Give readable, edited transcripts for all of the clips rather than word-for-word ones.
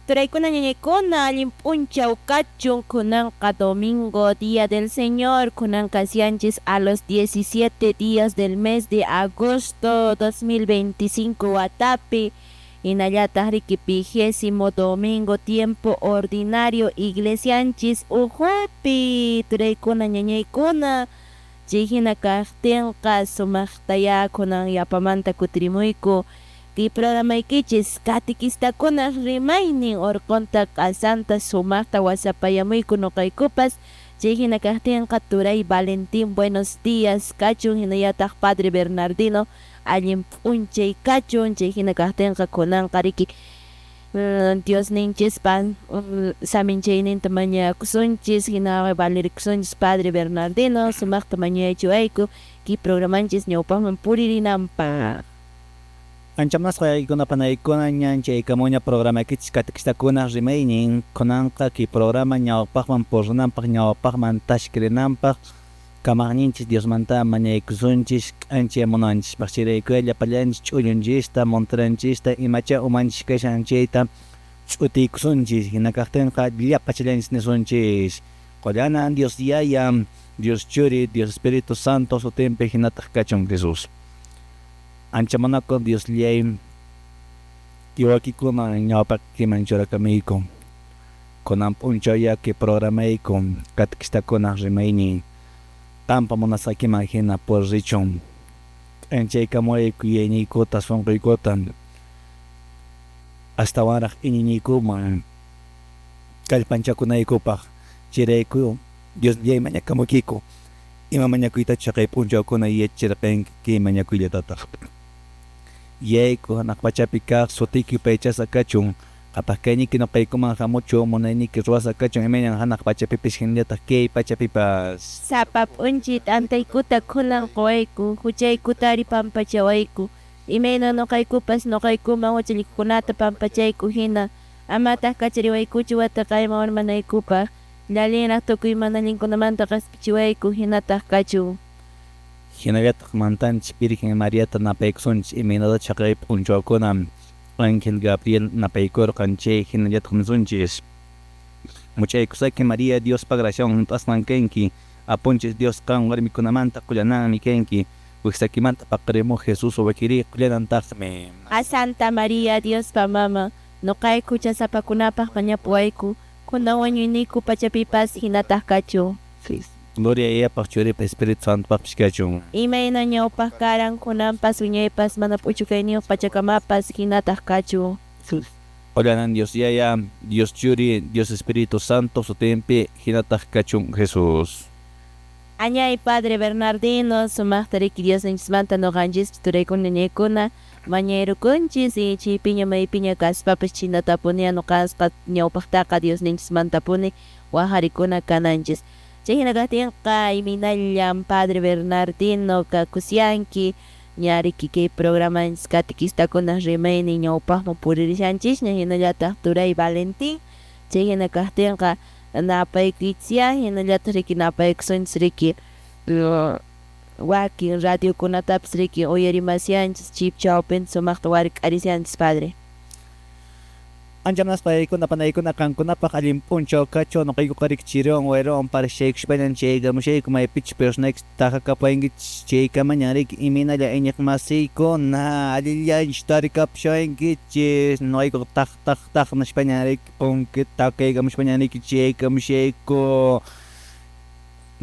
Turaykuna ñañaykuna allin p'unchaw kachun kunanqa domingo día del Señor kunan kashanchis a los 17 días del mes de agosto 2025 watapi hinallataq riki vigésimo domingo tiempo ordinario iglesianchis ukhupi turaykuna ñañaykuna chay hina kaqtinqa sumaqtayá kunan yapamanta kutirimuyku kay programaykichis katequistakunaq rimaynin orqonta q'asanta sumaqta wasapayamuyku noqaykupas chay hina kaqtinqa turay Valentín buenos días kachun hinallataq padre Bernardino allin p'unchay kachun chay hina kaqtinqa kunanqa riki Diosninchispa saminchayninta mañakusunchis hina valirikusunchis padre Bernardino sumaqta mañachiwayku kay programanchis ñawpaqman puririnanpaq. Ancha munasqa wawaykuna panaykuna ñan chaykamuña programaykichis katequistakuna rimaynin kunanqa kay programa ñawpaqman purinanpaq ñawpaqman tashkirinanpaq kamaqninchis Diosmanta mañaykusunchis k'anchayamunanchispaq chayraykuya llapallanchis ch'ullunchista monteranchista imacha umanchis kashan chayta ch'utiykusunchis hina kaqtinqa llapachallanchis nisunchis Qollanan Dios Yaya, Dios Churi, Dios Espíritu Santo sutinpi hinataq kachun Jesús. Ancha munakuq Diosllay, kiwakikuna ñawpaqkiman churakamuyku. Kunan p'unchaw yaki programayku katequistakunaq rimaynin qampa munasqaykiman hina puririchun. K'anchaykamuwayku yuyayniykuta sunquykuta astawanraq iñiyniykuman kallpanchakunaykupaq. Chayrayku Diosllay mañakamuykiku ima mañakuytachus chaqay p'unchawkuna yachachirqanki kay mañakuyllatataq. Yayku hanaq pachapi kaq sutiyki yupaychasqa kachun, qhapaq kayniyki nuqaykuman hamuchun, munayniyki ruwasqa kachun imaynan hanaq pachapipis hinallataq kay pachapipas. Sapa p'unchay t'antaykuta khunan qowayku, huchaykutari pampachawayku, imayna noqaykupas noqaykuman huchallikuqkunata pampachayku hina, amataq kachariwaykuchu wateqayman urmanaykupaq, llallinraq tukuy mana allinkunamanta qespichiwayku, hinataq kachun. Hinallataq mantanchis Virgen Mariata napaykusunchis imaynatachus chaqay p'unchawkuna Ángel Gabriel napaykurqan chay hinallataq nisunchis. Much'aykusayki María Diospa graciawan hunt'asqan kanki, Apunchis Dios qan warmikunamanta qullananmi kanki, wijsaykimanta paqarimuq Jesús wawakiri qullanantaqmi. A Santa María Diospa mama, noqayku huchasapakunapaq mañapuwayku, kunan wañuyniyku pachapipas, hinataq kachun. Gloria Yayapaq, Churipaq, Espíritu Santopaqpis kachun. Imayna ñawpaq karan, kunanpas, wiñaypas, mana p'uchukayniyuq pachakamapas, hinataq kachun. Qollanan Dios Yaya, Dios Churi, Dios Espíritu Santo sutinpi, hinataq kachun Jesús. Añay padre Bernardino, sumaqta riki Diosninchismanta noqanchispas turaykuna ñañaykuna mañayrukunchis y chaypiña maypiña kaspapas chinatapuni noqasqa ñawpaqtaqa Diosninchismantapuni waharikuna kananchis. Chay hina kaqtinqa imaynallan padre Bernardino kakusyanki ña riki kay programanchis katequistakunaq rimaynin ñawpaqman puririshanchisña hinallataq turay Valentín chay hina kaqtinqa napaykuychisyá hinallataq riki napaykusunchis riki wakin radiokunatapis riki uyarimasyanchis chip chawpinta sumaqta wark'arisyanchis padre. Ancha munasqa yaykuna panaykuna qankunapaq allin p'unchaw kachun noqaykuqa riki chiriwan wayrawan parashaykuspañan chaykamushayku maypichus personaykichis taqakapuwankichis chaykamañan riki imaynalla iñiqmasiykuna allillanchu tarikapushawankichis noqaykuqa taq taq taq nispañan riki punkita takaykamuspañan riki chaykamushayku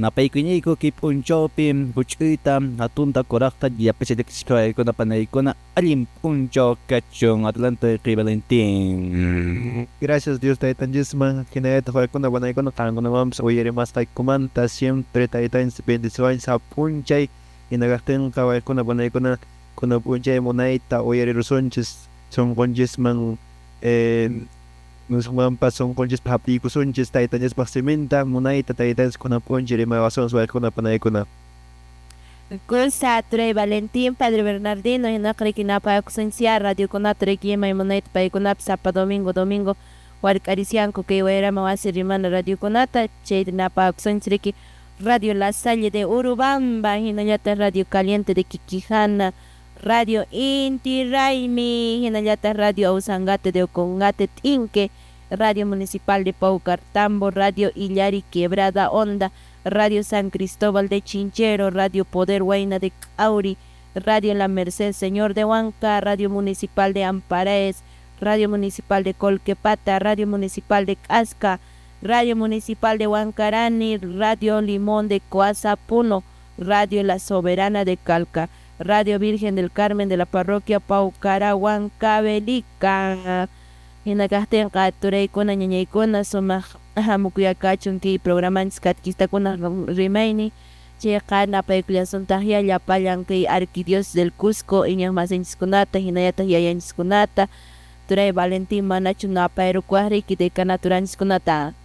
Napaykuñayku kay p'unchawpi huch'uyta hatunta kuraqta llapachallakichispa waykuna panaykuna allin p'unchaw kachun. Adelante Valentín. Gracias Dios Taytanchisman hinallataq waykuna panaykuna qankunamanpas uyarimasqaykumanta siempre Taytanchis bendeciwanchis p'unchay hina kaqtinqa waykuna panaykuna kunan p'unchay munayta uyarirusunchis sunqunchisman nusqmanpas sunqunchispaq hap'iykusunchis Taytanchispaq siminta munayta Taytanchis kunan p'unchay rimawasunchis waykuna panaykuna. Kusa turay Valentín, Padre Bernardino, hinaqa riki napakusunchisyá radiokunata riki imay munayta paykunapas sapa domingo domingo wark'arisyanku kay wayrama wasi rimana radiokunata chayta napakusunchis riki Radio La Salle de Urubamba, hinallataq Radio Caliente de Quiquijana, Radio Inti Raymi, hinallataq Radio Ausangate de Ocongate T'inke, Radio Municipal de Paucartambo, Radio Illari Quebrada Honda, Radio San Cristóbal de Chinchero, Radio Poder Huayna de Cauri, Radio La Merced Señor de Huanca, Radio Municipal de Amparaes, Radio Municipal de Colquepata, Radio Municipal de Casca, Radio Municipal de Huancarani, Radio Limón de Coaza Puno, Radio La Soberana de Calca, Radio Virgen del Carmen de la Parroquia Paucara Huancavelica. Hina kaqtinqa turaykuna ñañaykuna sumaq hamukuyakachun kay programanchis katkistakuna rimaynin chayqa napaykullasuntaqya llapallan kay arquidiócesis del Cusco iñiqmasinchiskunata hinallataq yayanchiskunata turay Valentín manachu napayrukuwaqriki decanaturanchiskunata.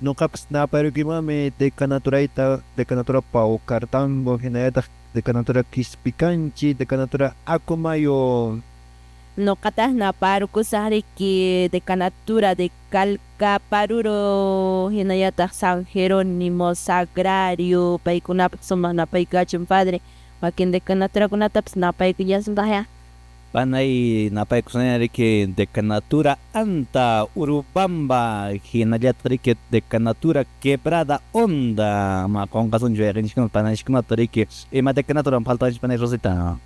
Nuqapas napayrukimanmi decanaturayta, decanatura Paucartambo, hinallataq decanatura Quispicanchi, decanatura Acomayo. Nuqataq naparukusaqriki decanatura de Calca Paruro hinallataq San Jerónimo Sagrario paykunapaq sumaq napaykachun padre wakin decanaturakunatapas napaykullasuntaqya. Panay napaykusqayña riki decanatura Anta Urubamba hinallataq riki decanatura Quebrada Honda ma qunqasunchu wayqinchiskuna panaychikkunata riki ima decanatura faltawanchik panay Rosita.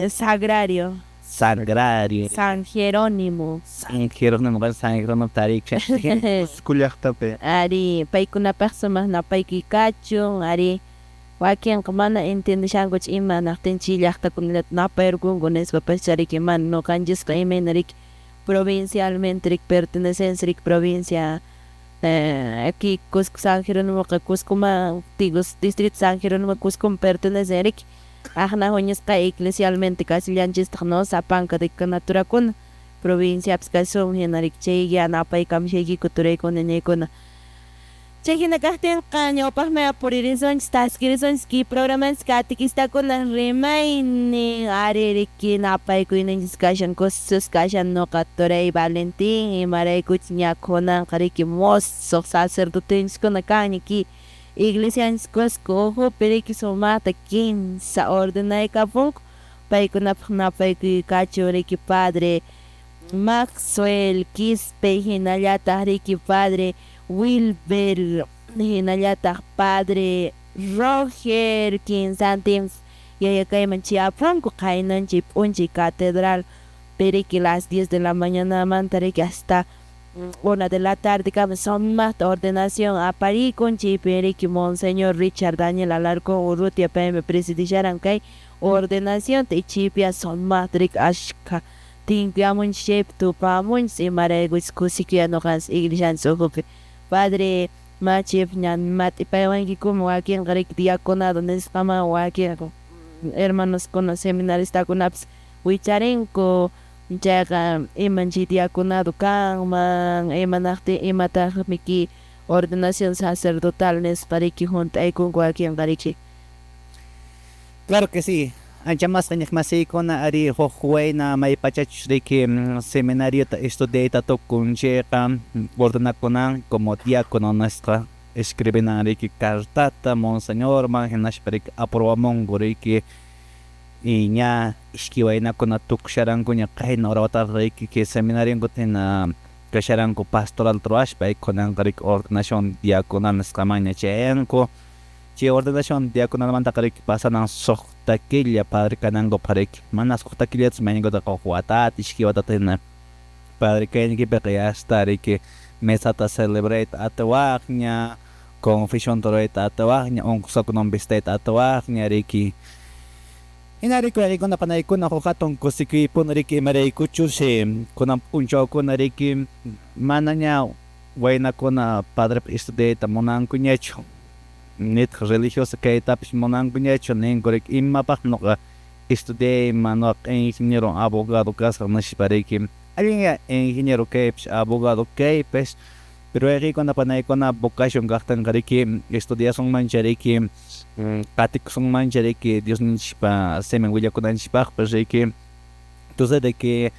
Sagrario. Sagrario. San Jerónimo. San Jerónimo, San Jerónimo tarik. Cusco llaqtapi. Ari, paykunapaq sumaq napaykuy kachun, ari wakinqa mana entiendeshankuchu imanaqtin chay llaqtakunallata napayrukunku nispapas riki mana nuqanchisqa imayna riki provincialmente riki pertenecencia riki provincia aquí Cusco San Jerónimoqa Cuscoman digo distrito San Jerónimo Cuscoman pertenece riki aqna huñusqa eclesialmente kasillanchistaq no sapanka decanaturakuna provinciapas kasun hina riki chayya napaykamushaykiku turaykuna ñañaykuna. Chay hina kaqtinqa ñawpaqman puririsunchis taskirisunchis kay programanchis katikistakuna rimaynin ari riki napaykuyninchis kashan kusus kashan nuqa turay Valentín imaraykuchus ña kunanqa riki musuq sacerdotenchiskuna kanña kay iglesianchis Cusco ukhupi riki sumaqta kinsa ordenaykapunku paykunapaq napaykuy kachun riki padre Maxwell Quispe hinallataq riki padre Wilber hinallataq padre Roger kinsantin yayakayman chayapunku qaynanchik p'unchay catedral riki las 10 de la mañanamanta riki hasta 1 de la tarde kama sumaqta ordenación aparikun chaypi riki Monseñor Richard Daniel Alarcón Urrutia paymi presidisharan kay ordenacionta y chaypiya sumaqta riki ashka tinkuyamunchis chaypi tupamunchis imaraykuchus kusikuya nuqanchis iglesianchis ukhupi. Padre machip ña mat'ipaywankikuma wakinqa riki diaconado nisqaman wakinqa hermanoskuna seminaristakunapas wicharinku chayqa iman chay diaconado kanman imanaqtin imataqmi kay ordenación sacerdotal nisqa riki hunt'aykunku wakinqa riki. Claro que sí. Ancha masqa iñiqmasiykuna ari huk wayna maypachachus riki seminariota estudiayta tukun chayqa ordenakunan como diácono nisqa escribinan riki cartata monseñorman hinaspa riki aprobamunku riki y ña iskay waynakuna tukusharankuña qayna hora riki kay seminarionkuta hina kasharanku pastoral ruwaspa kunanqa riki ordenación diaconal nisqamanña chayanku. Chay ordenación diaconalmantaqa riki pasanan suqta killa padre kanankupaq riki mana suqta killachu mayninkuta huk watata iskay watata hina padre kaynikipiqa ya está riki mesata celebrayta atiwaqña confesionta rurayta atiwaqña unqusqakunawan visitayta atiwaqña riki. Hina riki waykuna panaykuna huk hatun kusikuypuni riki imaraykuchus kunan p'unchawkuna riki manaña waynakuna padrepa estudiayta munankuñachu nitaq religioso kaytapas munankuñachu ninku riki imapaqmi nuqa estudiayman nuqa ingeniero abogado kasaq nispa riki allinya ingeniero kaypas abogado kaypas pero wayqiykuna panaykuna vocación kaqtinqa riki estudiasunmancha riki qatikusunmancha riki Diosninchikpa simin willakunanchikpaqpas riki entonces que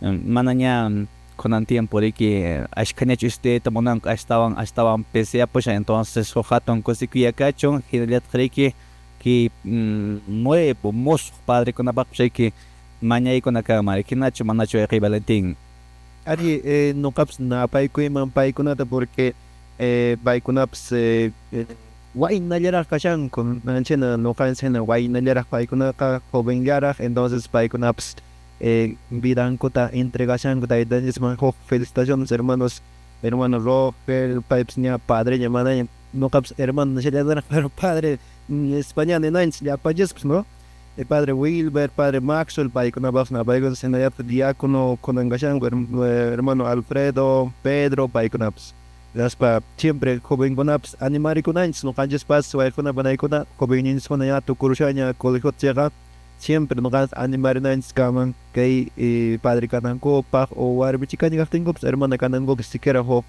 manaña kunan tiempo riki ashkhañachu estudiayta munanku ashtawan ashtawan pisiyapushan entonces huk hatun kusikuy kachun hinallataq riki kay nuevo musuq padrekunapaqpas riki mañaykuna kanman riki hinachu manachu wayqiy Valentín. Ari nuqapas napaykuyman paykunata porque paykunapas waynallaraq kashanku anchina nuqanchik waynallaraq paykunaqa jovenllaraq entonces paykunapas vidankuta entregashanku taytanchisman huk felicitaciones hermanos hermano Roger paypas ña padreña manaña nuqapas hermano nishallataraq pero padre España ninanchis llapanchispas no el padre Wilber, padre Maxwell, paykunapas napaykunas hinallataq diácono kunan kashanku hermano Alfredo, Pedro paykunapas hinaspa siempre jovenkunapas animarikunanchis nuqanchispas waykuna panaykuna jovenninchiskuna ña tukurushaña colegio chayqa siempre nuqanchis animarinanchis kaman kay padre kanankupaq o warmichikaña kaqtinkupas hermana kanankupas siquiera huk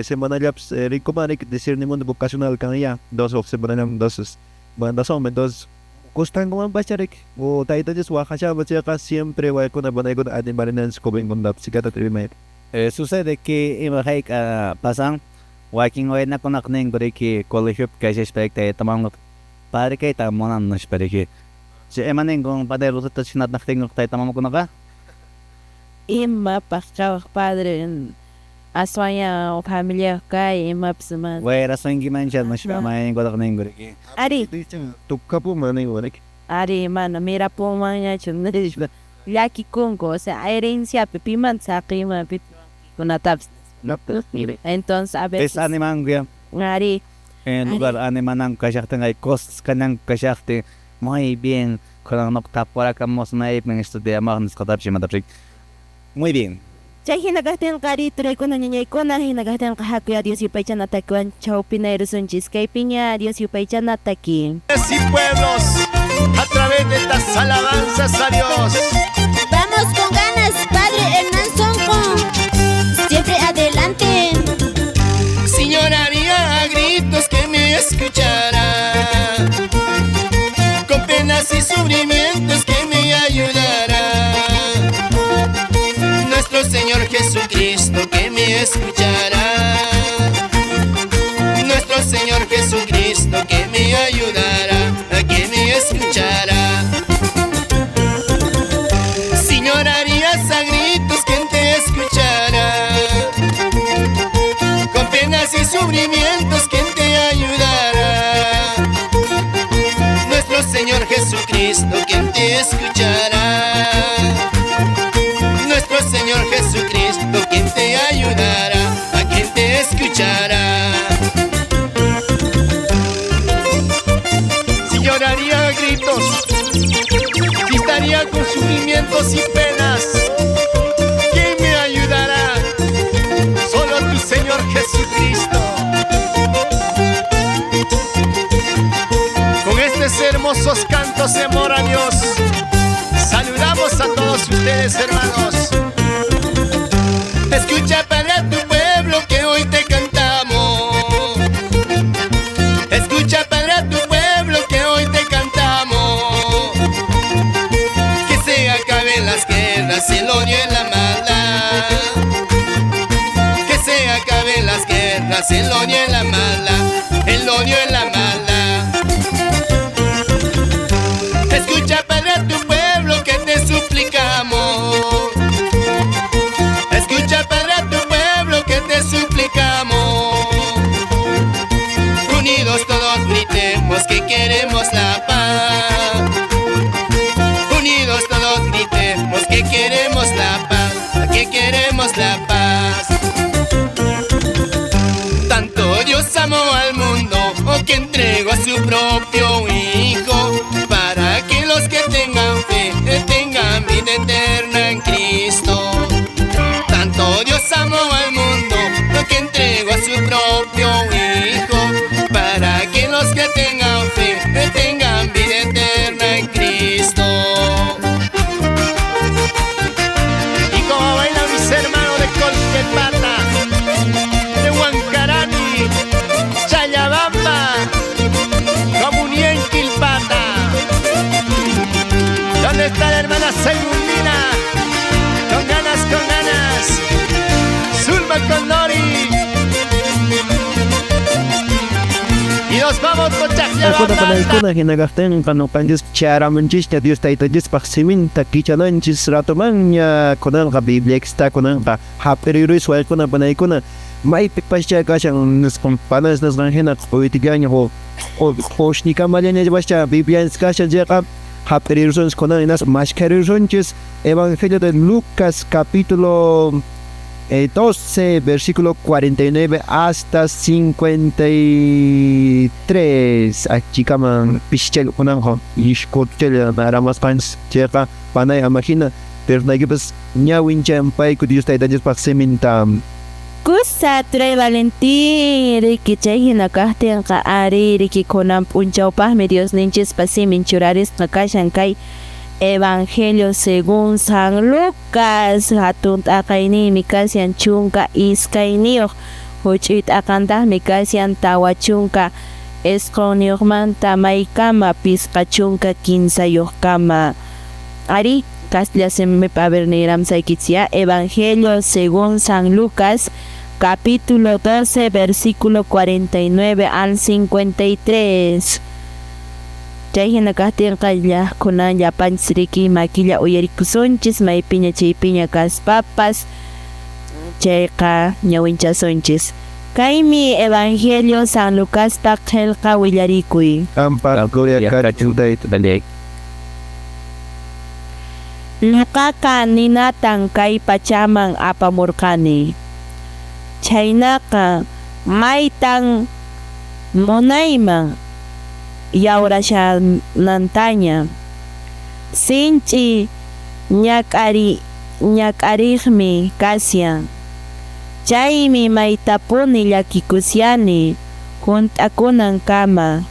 semanallapas rinkuman riki discernimiento vocacional kan ya dos huk semanallam entonces mandasunman entonces gustankumanpacha riki o taytanchis waqashanpas chayqa siempre waykuna panaykuna animarinanchis jovenkunatapas chikata rimayta. Sucede que ima hayk'a pasan wakin waynakunaqa ninku riki colegiopi kashaspa tayta padre kayta munan nispa riki chay ima ninkun padre Rosita chinata naqtinkuqa tayta mamakunaqa Imapaq kawaq padre aswanya familia kay imapas mana wayrasunkimancha nispa mayinkutaqa ninku riki. Ari Tukapuman ninku riki. Ari mana mirapunmanñachu nispa llakikunku o sea herenciapi pimanta saqiyman pikunatapas entonces a veces Desanimanku ya. Ari En lugar animananku kashaqtin hay cosas kananku kashaqtin muy bien kunan nuqa tapurakamusaq maypin estudiamaq nisqatapas imatapas riki. Muy bien. Chay hina kaqtinqa ari turaykuna ñañaykuna hina kaqtinqa hakuy Dios yupaychana takiwan chawpinayrusunchis kaypiña Dios yupaychana taki. Y pueblos a través de estas alabanzas a Dios. Vamos con ganas, Padre Hernán Sonko, siempre adelante. Si lloraría a gritos que me escuchara, con penas y sufrimientos que me ayudara. Nuestro Señor Jesucristo que me escuchará. Nuestro Señor Jesucristo que me ayudará, que me escuchará. Si llorarías a gritos, ¿quién te escuchará? Con penas y sufrimientos, ¿quién te ayudará? Nuestro Señor Jesucristo, ¿quién te escuchará? Nuestro Señor Jesucristo, ¿quién te ayudará? ¿A quién te escuchará? Si lloraría a gritos, si estaría con sufrimientos y penas, ¿quién me ayudará? Solo tu Señor Jesucristo. Con estos hermosos cantos de amor a Dios, saludamos a todos ustedes, hermanos. Escucha para tu pueblo que hoy te cantamos. Escucha para tu pueblo que hoy te cantamos. Que se acaben las guerras, el odio y la maldad. Que se acaben las guerras, el odio y la maldad. El odio y la maldad. Escucha para tu pueblo que te suplicamos. Escucha para tu pueblo que te suplicamos. Unidos todos gritemos que queremos la paz. Unidos todos gritemos que queremos la paz, que queremos la paz. Tanto Dios amó al mundo que entregó a su propio Hijo, para que los que tengan fe tengan vida eterna en Cristo. Tanto Dios amó al mundo que entregó a su propio Hijo, para que los que tengan fe tengan vida eterna en Cristo. Y como bailan mis hermanos de Colquepata, de Huancarani, Chayabamba, Comunién Quilpata. ¿Dónde está la hermana Segundina? Con ganas, con ganas. Zulma con Nori. Y nos vamos con Chacla. Wayqikuna panaykuna hina kaqtinqa ñuqanchis charamunchikña Dios taytanchispaq siminta kichananchis ratomanña kunanqa Bibliakista kunanqa hap'iriruysi wayqikuna panaykuna maypipaschá kashan nisqan panas nisqan hina q'uytillaña q'ushñikamallañapashcha Biblianchis kashan chayqa hap'irirusunchis kunan hinaspa mashkharirusunchis Evangelio de Lucas capítulo 12, versículo 49 hasta 53. Achikaman pischel kunanqa ishkurchel naramasqanchis chayqa panay amahina pernaykipas ñawinchanpayku Dios taytanchispaq siminta. Kusa turay Valentín riki chay hina kaqtinqa ari riki kunan p'unchawpaqmi Diosninchispa simin churarisqa kashan kay Evangelio según San Lucas hatun t'aqayninmi kashan 12 huch'uy t'aqantaqmi kashan 49manta maykama 53kama. Ari kastilla simipi a ver niyramsaykichis Evangelio según San Lucas capítulo 12 versículo 49 al 53. Chay hina kaqtinqa kunan llapanchis riki makilla uyarikusunchis maypiña chaypiña kaspapas chayqa ñawinchasunchis. Kaymi Evangelio San Lucaspa qillqa willarikuy. Qampa gloria kachun tayta. Ñuqaqa ninatan kay pachaman apamurqani. Chhaynaqa maytan munayman yawrashanantaña. Sinch'i ñak'ariqmi kashan. Chaymi maytapuni llakikushani hunt'akunankama.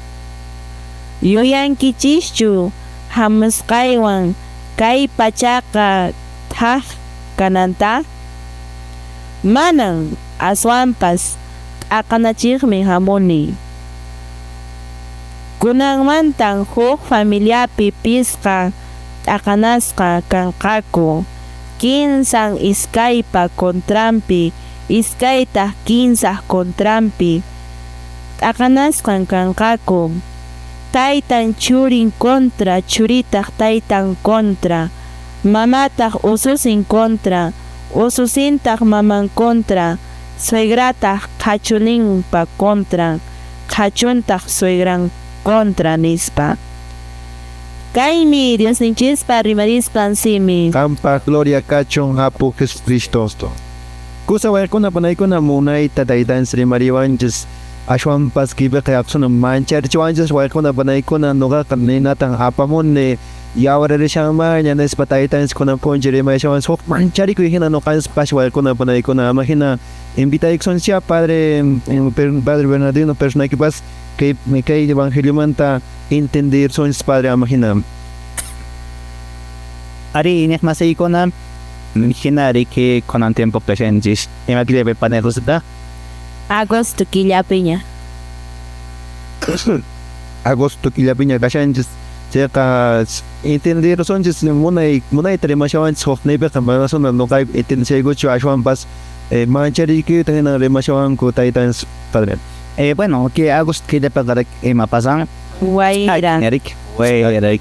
Yuyankichischu hamusqaywan kay pachaqa thak kananta? Manan, aswanpas t'aqanachiqmi hamuni. Kunanmantan huk familiapi pisqa t'aqanasqa kanqaku, kinsan iskaypa contranpi, iskaytaq kinsaq contranpi. T'aqanasqan kanqaku, taytan churin contra, churitaq taytan contra, mamataq ususin contra, ususintaq maman contra, suegrataq qhachuninpa contra, qhachuntaq suegran contra nispa. Kaymi Diosninchispa rimarisqan simi. Qampa gloria kachun Apu Jesucristo. Kusa wayqikuna panaykuna munayta taytanchis rimariwanchis ashwanpas kaypiqa yaqsuna mancharichiwanchis wayqikuna panaykuna ñuqaqa ninatan apamuni yawrarishanmanña nispa taytanchis kunan p'unchay rimarishawanchis huk mancharikuy hina ñuqanchis wayqikuna panaykuna ama hina invitaykusunchis padre padre Bernardino personaykipas kay evangeliomanta entendersunchis padre ama hina. Ari iñiq masiykuna hina riki kunan tiempo kashanchis ima killapi panay Rosita? Agosto killapiña. Agosto killapiña kashanchis chayqa entendersunchis munayta rimashawanchis huknaypiqa manasuna ñuqayku entendishaykuchu ashwanpas mancharikuyta hina rimashawanku taytanchis padre. Bueno, que agosto killapiqa ima pasan? Wayra. Wayra.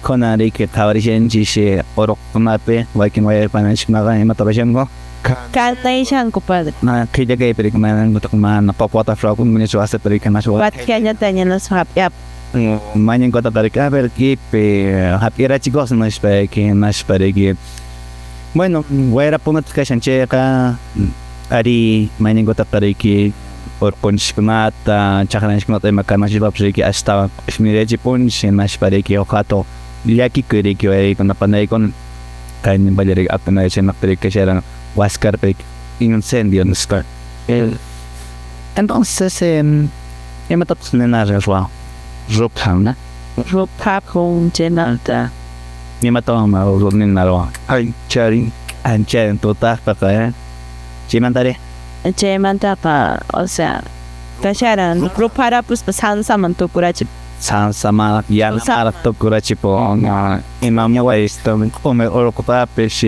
Kunan riki qhawarishanchis urqukunapi wakin wayrapananchikkunaqa imata rurashanku? Kanayshanku padre. Qilla kaypi riki manankuta mana papata frakunkunachu wasipi riki nashu. Watkallataña nashu hap'iyap. Mañankuta riki a ver kaypi hap'irachikuq nishpa riki nashpa riki. Bueno, wayra punata kashan chayqa ari mañankuta riki urqunchikkunata chaqranchikkunata ima kamachishpapas riki ashtawan q'ishmirachipunchis hinashpa riki huk hatun llakikuy riki wayraykuna panaykuna kayninpalla riki apanay chaynaqpi riki kasharan Huascarpi incendio nisqa. Entonces imatapas nina ruwan ruphan na Ruphapun chaymanta. Imatawan nina ruwan Ancharin. Ancharin tutaqpaqa chaymantari Chaymantaqa o sea kasharan rupharapuspa sansaman tukurachip. Sansama yanamaraq tukurachipun ima q'umir urqutapish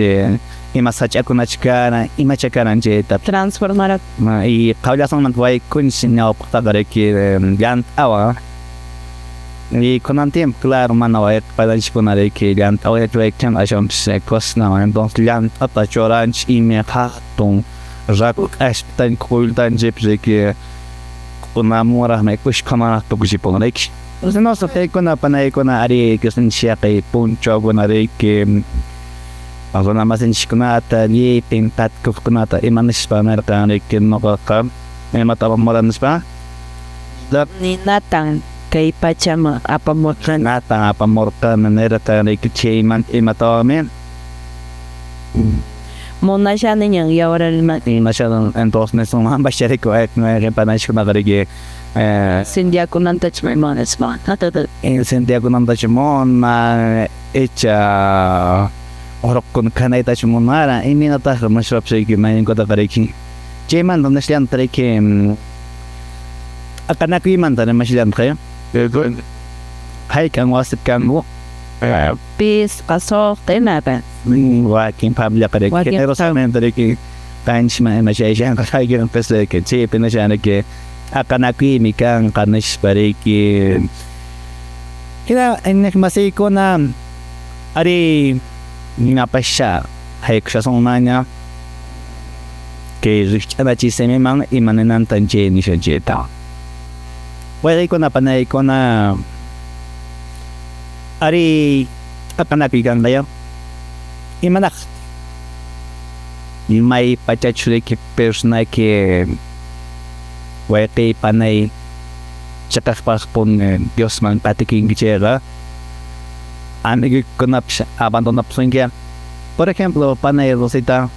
Ima sach'akunachu karan, imacha karan chayta. Transformar. Y qhawllasunmanta waykunchis ñawpaqtaqa riki llant'awan. Y kunan tiempo, claro, mana wayqe riki llant'awan waykchan aswanpis cocinawan. Entonces llant'ata churanchis ima hatun raku k'aspitan k'uylltanchikpis riki q'unamuraqmi kushkamanraq tukuchipun riki. Entonces no paykuna panaykuna ari Diosninchik yaqay p'unchawkuna riki runa masinchikkunata llipin qatikuqkunata ima nishpa nirqan riki ñuqaqa imata apamuran nispa. Ninatan kay pachaman apamurqani. Ninatan apamurqani nirqan riki chaymanta imatawanmi. Munashaniñan yawararima. Munashani entonces nisunmanpas riki mayqin riki Incendiakunantachu munan incendiakunantachu munan icha urqukuna kanaytachu munaran imaynataqri nishpapish riki mayninkutaqa riki chaymanta nishllanta riki aqanakuymanta rimashallantaq hayk'an wasipi kanku. Pisqa suqta imapa. Wakin familiaqa riki generosamente riki qanchisman ima chayshanqa haykiranpis riki chaypi nishan riki aqanakuymi kanqa nishpa riki hina iñiqmasiykuna ari ñapascha haykushasunmanña kay rikch'anachiy simiman ima ninantan chay nishan chayta. Wayqaykuna panaykuna ari t'aqanakuy kanqaya imanaq may pachachu riki personayki wayqiy panay chiqaqpaqpuni Diosman qatikinki chayqa amiguykunapish abandonapusunki. Por ejemplo, panay Rosita,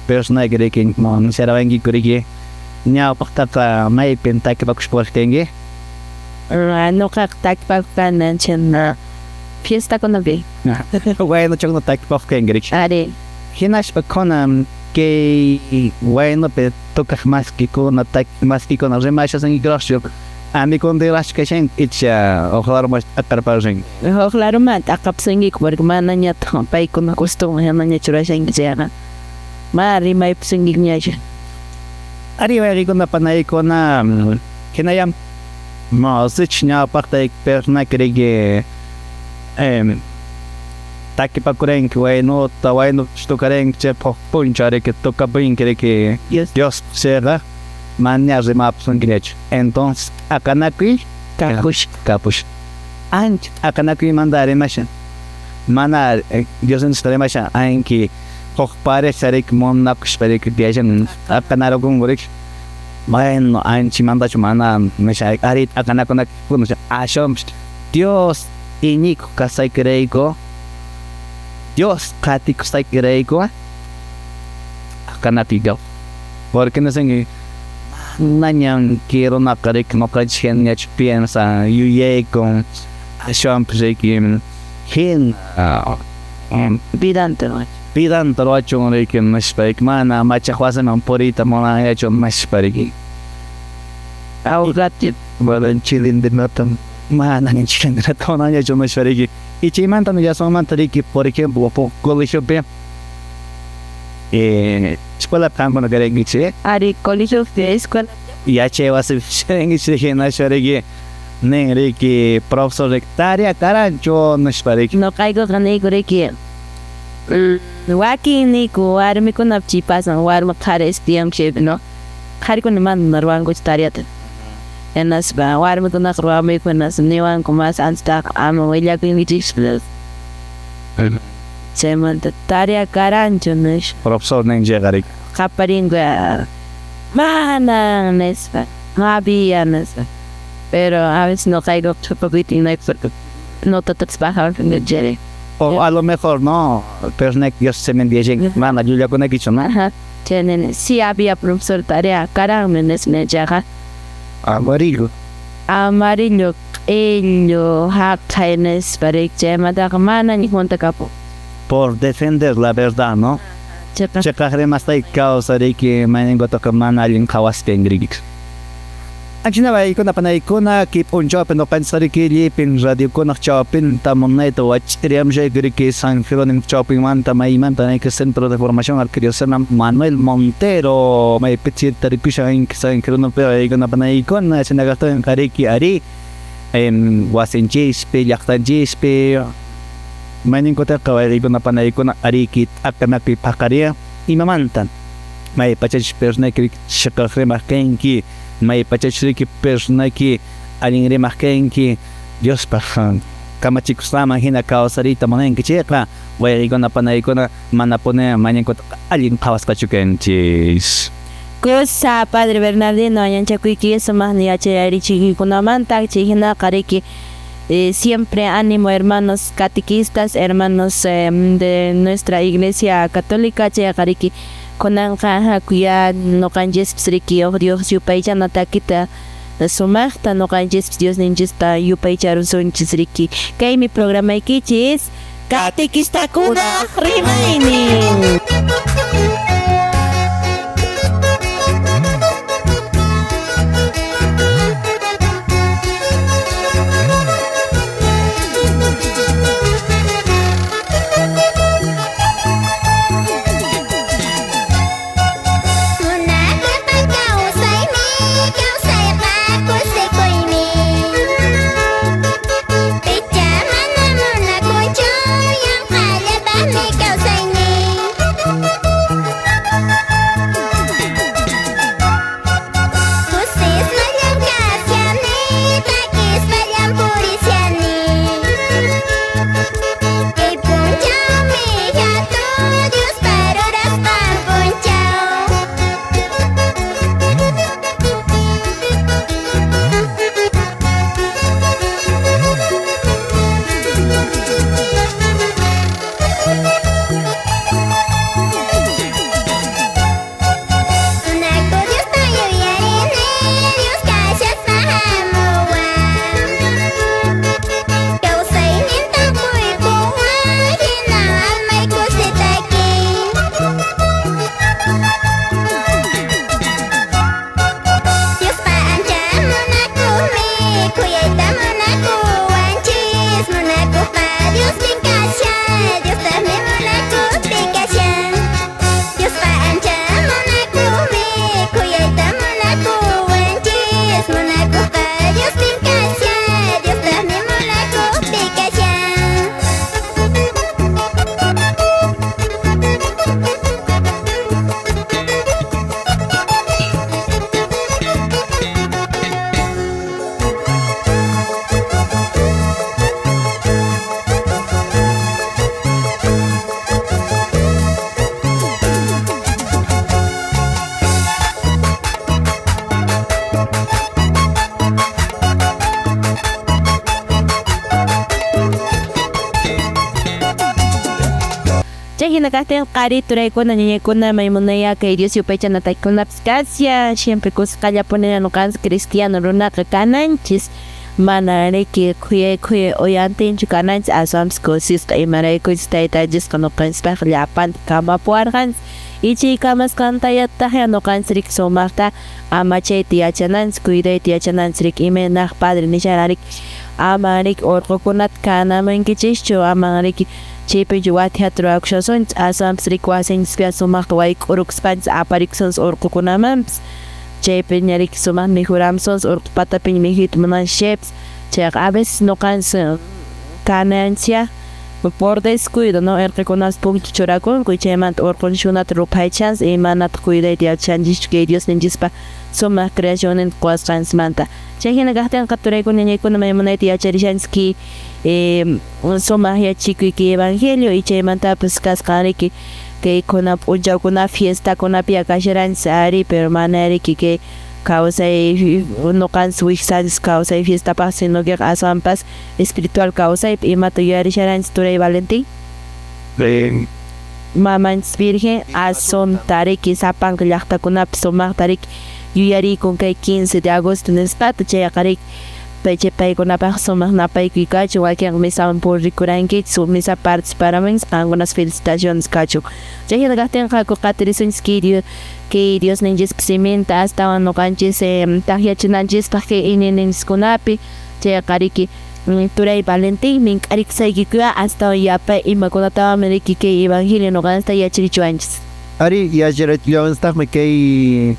personayki riki nisharawankiku riki ñawpaqtaqa maypin takipakushpa puriqtinki. Ñuqaqa takipakuq kani chayna fiestakunapi. Waynuchakuna takipakuq kanki riki. Ari. Hinashpa kunan kay waynupi tukaq maskikuna takiq maskikuna rimashasunkikuraqchu amikuntiraqchu kashanki icha huk laruman t'aqarparishanki. Huk laruman t'aqapusunkiku porque manañataq paykuna costumbre hinaña churashanki chayqa mana rimaypusunkikuñachu. Ari wayqikuna panaykuna hinallam no sichus ñawpaqta personayki riki takipakuranki waynuta waynupish tukaranki chaypaq huk p'unchaw riki tukapunki riki Diospaq chayqa manaña rimapusunkiñachu. Entonces t'aqanakuy Kapush. Kapush. Ancha t'aqanakuymanta rimashan mana Diosninchikta rimashan anki huk pareja riki munakushpa riki tiyashan t'aqanarukunku riki bueno anchamantachu mana nisha ari t'aqanakunakuna aswanpis Dios iñikuq kasqaykirayku Dios qatikusqaykirayku t'aqanakuy kan. Porque nisunki manañan kay runaqa riki ñuqanchik hinañachu piensan yuyaykun aswanpis riki hina Vidanta ruwachun. Vidanta ruwachun riki nishpa riki mana machaq wasiman puriyta munanñachu nishpa riki. Awqati. Mana chilindrinata. Mana chilindrinata munanñachu nishpa riki. Y chaymanta nillasunmanta riki por ejemplo huk colegiopi escuelapi qankuna karankichik. Ari colegiopi escuela. Yachay wasipi karankichik hinashpa riki nin riki profesor riki tarea karanchu nishpa riki. Ñuqaykuqa niyku riki wakin niyku warmikunapi chay pasan warmi qhari estudianku no qharikuna mana ruwankuchu tareata. Hinaspa warmikunaqa ruwamuyku hinaspa niwanku mas anchataqa ama willakuykichikchu. Chaymanta tarea karanchu nispa. Profesor nin chayqa riki. Qaparinku mana nispa no había nispa. Pero a veces ñuqaykuqa chupakuyta porque notatapas bajawan chay. O a lo mejor no, pero Dios se me mana llullakunakichu, no. Ajá. Chay sí había profesor tarea karanmi nispa chayqa. Amarillo. Amarillo q'illu haqhay nispa riki chaymantaqa manaña juntakapun. Por defender la verdad, ¿no? Chiqaq rimasqayki kawsa riki mayninkutaqa mana allin qhawaspa riki. Anchina waykuna panaykuna kay p'unchawpi ñuqanchis llipin radiokunaq chawpinta munayta wach'iriamshayku San Jerónimo chawpinmanta maymanta nayki Centro de Formación Arquidiocesana Manuel Montero maypichis tarikushan San Jerónimo waykuna panaykuna chinakaqtin qariki ari wasinchispi llaqtanchispi mayninkutaqa waykuna panaykuna ariki t'aqanakuy paqariya imamanta may pachachis personayki chiqaq rimaq kanki may pachachisriki personayki allin rimaq kanki Diospaq kamachikusqaman hina kawsariyta munanki chayqa waykuna panaykuna manapuni mañankutaqa allin qhawasqachu kanchis. Kusa Padre Bernardino añanchakuyki sumaqni yachayarichiykunamanta chay hinaqa riki siempre ánimo hermanos catequistas, hermanos de nuestra iglesia católica chayqa riki kunanqa hakuya ñuqanchispis riki huk Dios yupaychana takita sumaqta ñuqanchispis Diosninchista yupaycharusunchis riki kaymi programaykichis Catequistakunaq rimaynin. Hina kaqtin qhari turaykuna ñañaykuna maymunaya kay Dios yupaychana takikunapis kashan siempre kusqallapuni ñuqanchis cristiano runaqa kananchis mana riki khuyay khuyay uyantinchu kananchis aswanpis kusisqa imaraykuchus taytanchisqa ñuqanchispaq llapanta kamapuwarqanchis y chay kamasqantayataq ñuqanchis riki sumaqta amachayta yachananchis cuidayta yachananchis riki imaynaq padre nisharan riki ama riki urqukunata kanamunkichischu ama riki chaypichu watiyata rurakushasunchis aswanpis riki wasinchispiqa sumaqta wayk'urukuspanchis aparikusunchis urqukunamanpis chaypiña riki sumaqta mikhuramusunchis urqu patapiña mikhuyta munanchis chaypis chayqa a veces ñuqanchis kananchis por descuido no irqikunapas punchu churakunku chaymanta urqunchikkunata ruphaychanchis y manataq cuidayta yachanchischu kay Diosninchispa sumaq creacionninta quwasqanchismanta chay hina kaqtinqa turaykuna ñañaykuna maymunayta yacharishanchis kay sumaq yachikuy kay evangelio y chaymantapas kasqan riki kaykuna p'unchawkuna fiestakunapi kasharanchis ari pero mana riki kay kawsay ñuqanchis wiksanchis kawsay fiestapaq sino que aswanpas espiritual kawsaypi imata yuyarisharanchis turay Valentín mamanchis Virgen Asunta riki sapanka llaqtakunapi sumaqta riki yuyarikun kay 15 de agosto nisqata chayqa riki chay paykunapaq sumaq napaykuy kachun wakinqa misawan purikurankichis misa participaramunchis qankunas felicitaciones kachun chay hina kaqtinqa haku qatirisunchis kay Kay Diosninchispa siminta astawan ñuqanchis takyachinanchispaq kay iñiyninchiskunapi chayqa riki turay Valentín mink'arikushaykikuya astawan yapay imakunatawanmi riki kay evangelio ñuqanchista yacharichiwanchis. Ari yacharachillawanstaqmi kay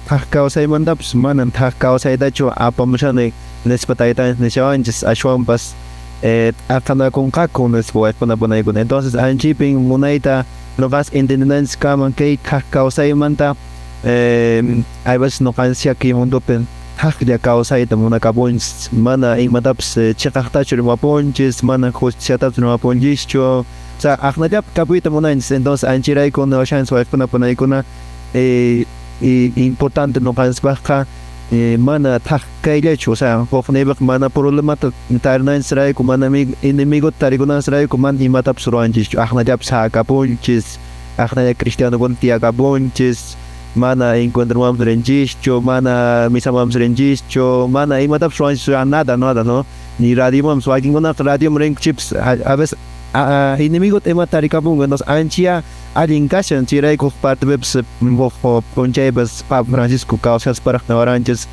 thak kawsaymantapas manan thak kawsaytachu apamushani nispa taytanchis nishawanchis ashwanpas t'aqanakunqaku nispa waykuna panaykuna. Entonces anchipin munayta noqas entendinanchis kaman kay thak kawsaymanta hay veces noqanchis kay mundopi thaklla kawsayta munakapunchis mana imatapas chiqaqtachu rimapunchis mana justiciatapas rimapunchischu o sea aqnallapi kapuyta munanchis. Entonces anchirayku niwashanchis waykuna panaykuna importante noqanchispaqqa mana thak kayllachu o sea hukniypiqa mana problemata tarinanchis mana enemigota tarikunanchis mana imatapas ruwanchischu aqnallapi sakapunchis aqnalla cristianokuna tiyakapunchis mana encuentromanpas rinchischu mana misamanpas rinchischu mana imatapas ruwanchischu nada nada no ni radiomanpas wakinkunaqa radioman rinkuchipis a veces enemigota imata tarikapunku. Entonces anchiya allin kashan chayrayku huk partepipas huk p'unchaypas Papa Francisco kawsasparaq niwaranchis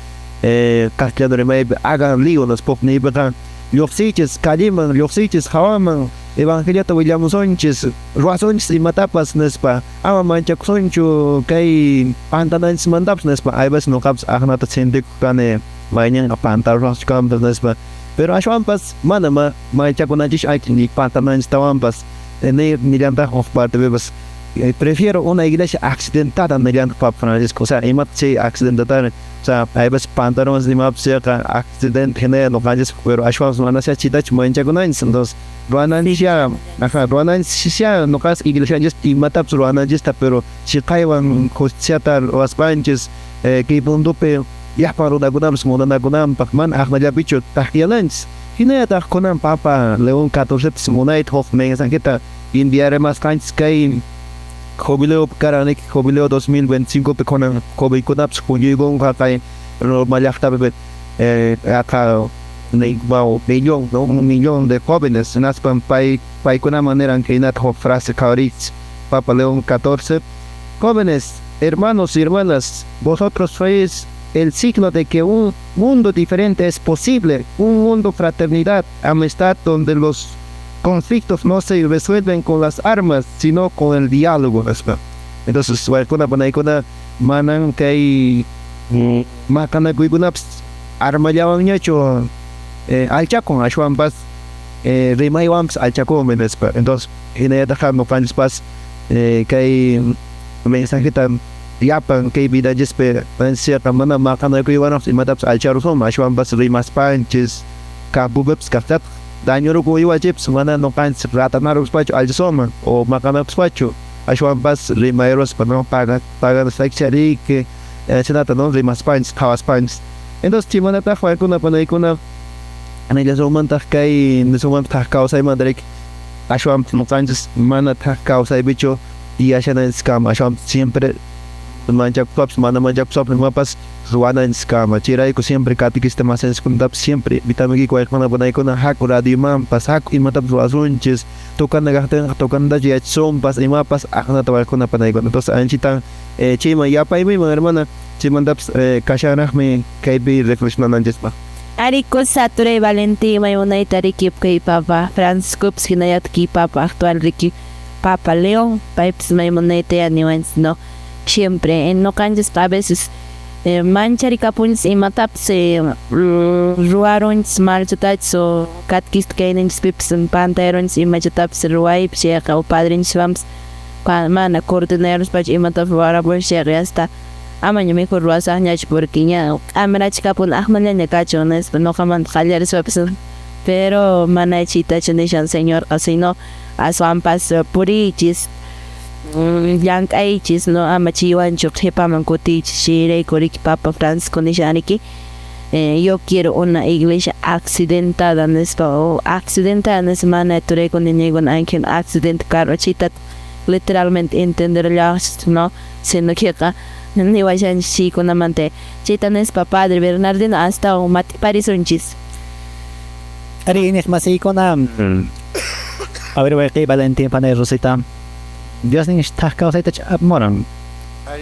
castellano rimaypi hagan lío nispa hukniypiqa lluqsiychis calleman lluqsiychis hawaman evangeliota willamusunchis ruwasunchis imatapas nispa ama manchakusunchu kay pantananchismantapas nispa. Hay veces ñuqapas aqnata sintikuq kani mayninqa pantaruwaqchu kanpas nispa pero ashwanpas mana manchakunanchis ni pantananchistawanpas nillantaq huk partepipas prefiero una iglesia accidentada nillantaq Papa Francisco. O sea imata chay accidentada o sea hay veces pantalones imapas chayqa accidente hina ñuqanchis pero ashwanpas mana chaytachu manchakunanchis. Entonces ruwananchis aja ruwananchis ñuqanchis iglesianchis imatapas ruwananchista pero chiqaywan justiciata ruwaspanchis kay mundopi llapan runakunapas munanakunanpaq mana aqnallapichu takyananchis. Hinallataq kunan Papa León XIV munayta huk mensajeta enviarimasqanchis kay jubileo karan jubileo 2025 pi kunan jovenkunapas huñuykunqa kay Roma llaqtapi aqha millón, ¿no? Un millón de jóvenes hinaspan paykunaman niran khaynata huk frase qhawariychis Papa León XIV: jóvenes, hermanos y hermanas, vosotros sois el signo de que un mundo diferente es posible, un mundo fraternidad, amistad, donde los conflictos no se resuelven con las armas, sino con el diálogo. Entonces, waykuna panaykuna manan kay maqanakuykunapas armallawanñachu allchakun ashwanpas rimaywanpas allchakunmi nispa. Entonces, hinallataq ñuqanchispas kay mensajeta llapan kay vidanchispi pansiyqa mana maqanakuywanpas imatapas allcharusunman ashwanpas rimaspanchis campopipas kaqtataq dañurukun uywachipis mana ñuqanchis ratanaruspachu allchasunman o maqanakuspachu ashwanpas rimayruspa no paganasqayki riki chaynata no rimaspanchis qhawaspanchis. Entonces chaymanataq waykuna panaykuna nillasunmantaq kay nisunmanpas thak kawsaymanta riki ashwanpas ñuqanchis mana thak kawsaypichu tiyashananchiskama ashwanpas siempre manchakuspapas mana manchakuspapas imapas ruwananchiskama. Chayrayku siempre catequista masanchiskunatapas siempre invitamuykiku waykuna panaykuna haku radiomanpas haku imatapas ruwasunchis tocana kaqtinqa tocanatachu yachasunpas imapas aqnata waykuna panaykuna. Entonces anchitan chayman yapaymuyman hermana chaymantapas kashanraqmi kaypi reflexionananchispaq. Ari kusa turay Valentín may munayta riki kay Papa Franciscopas hinallataq kay Papa actual riki Papa León paypas may munayta niwanchis no siempre ñuqanchisqa a veces mancharikapunchis imatapas ruwarunchis malchatachis o catequista kayninchispipas pantayarunchis imachatapas ruwaypi chayqa o padrinchiswanpas mana coordinaruspachu imatapas ruwarapunchis chayqa ya está amaña mejor ruwasaqñachu porque ña k'amirachikapuni aqnallaña kachun nispa ñuqamanta qallarispapas pero mana chaytachu nishan señorqa sino aswanpas puriychis llank'aychis no ama chaywanchu qhipaman kutiychis chayrayku riki Papa Francisco nishan riki yo quiero una iglesia accidentada nispa o accidentada nispa mana turaykuna ñaykuna ankin accidente karqa chayta literalmente entenderllawachis no sino queqa niwashanchis chaykunamanta chayta nispa Padre Bernardino astawan mat'iparisunchis. Ari iñiq masiykuna a ver wayqiy Valentín panay Rosita Diosnin thak kawsaytachu apamuran.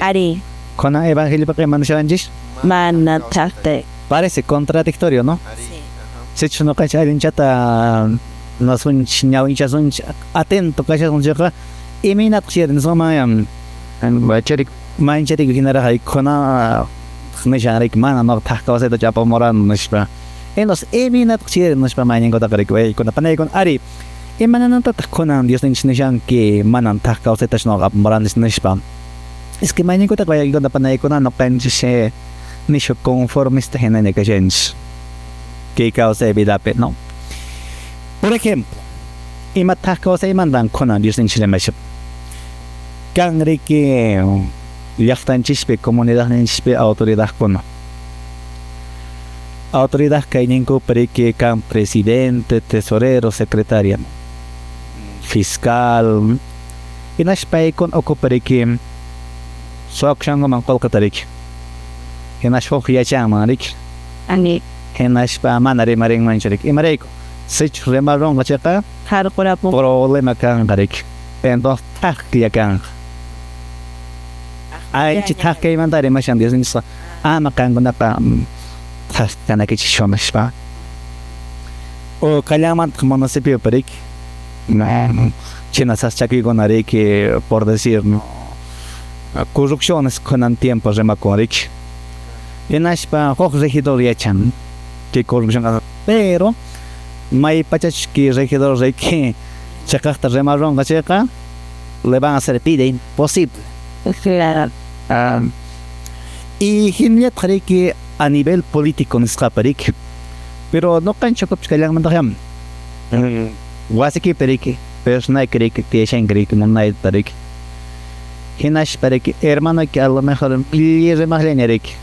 Ari. Kunan evangeliopiqa ima nishawanchis? Mana thaqta. Parece contradictorio, ¿no? Sichus ñuqanchik allinchata nasunchik ñawinchasunchik atento kashasun chayqa imaynataq chayri nisunman manchariku hinaraq kunan nishan riki mana nuqa thak kawsaytachu apamurani nishpa. Entonces imaynataq chayri nishpa mayninkutaqa riki waykuna panaykuna ari imanantataq kunan Diosninchik nishanki manan thak kawsaytachu nuqa apamurani nishpa. Es que mayninkutaqa waykuna panaykuna ñuqanchik nishu conformista hinaña kashanchik kay kawsay vidapi, ¿no? Por ejemplo, ima thak kawsaymantan kunan Diosninchik rimashan. Kan riki llaqtanchispi comunidadninchispi autoridadkuna. Autoridad kayninkupi riki kan presidente, tesorero, secretaria, fiscal, hinaspa paykuna ukhupi riki suwakushankuman qullqita riki. Hinaspa huk yachanman riki. Ani. Hinaspa mana rimarinmanchu riki. Imarayku sichus rimarunqa chayqa Harqurapun. problema kanqa riki. Entonces thaklla kanqa. Ancha thak kaymanta rimashan Diosninchikqa ama qankunaqa thak kanaykichischu nishpa. O kallanmantaq municipiopi riki. China sasachakuykuna riki, por decir, ¿no? Corrupciones kunan tiempo rimakun riki. Hinaspa huk regidor yachan que corrupción, pero may pachachus que regidor riki chaqaqta rimarunqa chayqa le van a hacer vida imposible. Claro. Y hinallataq riki a nivel político nisqapi riki. Pero ñuqanchik ukhupi kallanmantaq wasikipi riki, personayki riki, tiyashanki riki, munayta riki. Hinaspa riki hermanoyki a lo mejor millay rimaqllaña riki.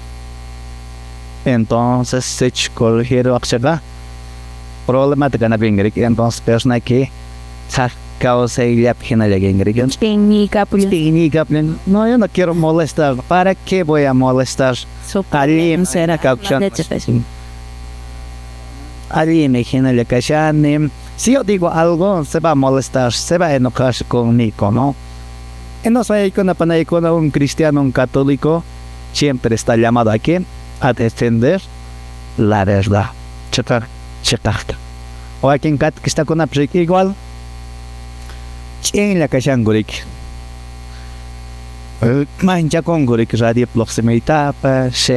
Entonces sichus corregirwaqchayqa problemata kanapinki riki. Entonces personayki thak kawsayllapi hinalla kanki riki. Ch'inñiykapullan. Ch'inñiykapullan. No, yo no quiero molestar. ¿Para qué voy a molestar? Allinmi kawsani. Allinmi hinalla kashani. Si yo digo algo, se va a molestar, se va a enojar conmigo, ¿no? Entonces, waykuna panaykuna, un cristiano, un católico, siempre está llamado a qué? A defender la verdad. Chiqaq, chiqaqta. Wakin catequistakunapas riki igual ch'inlla kashanku riki. Manchakunku riki radiopi lluqsimuytapas,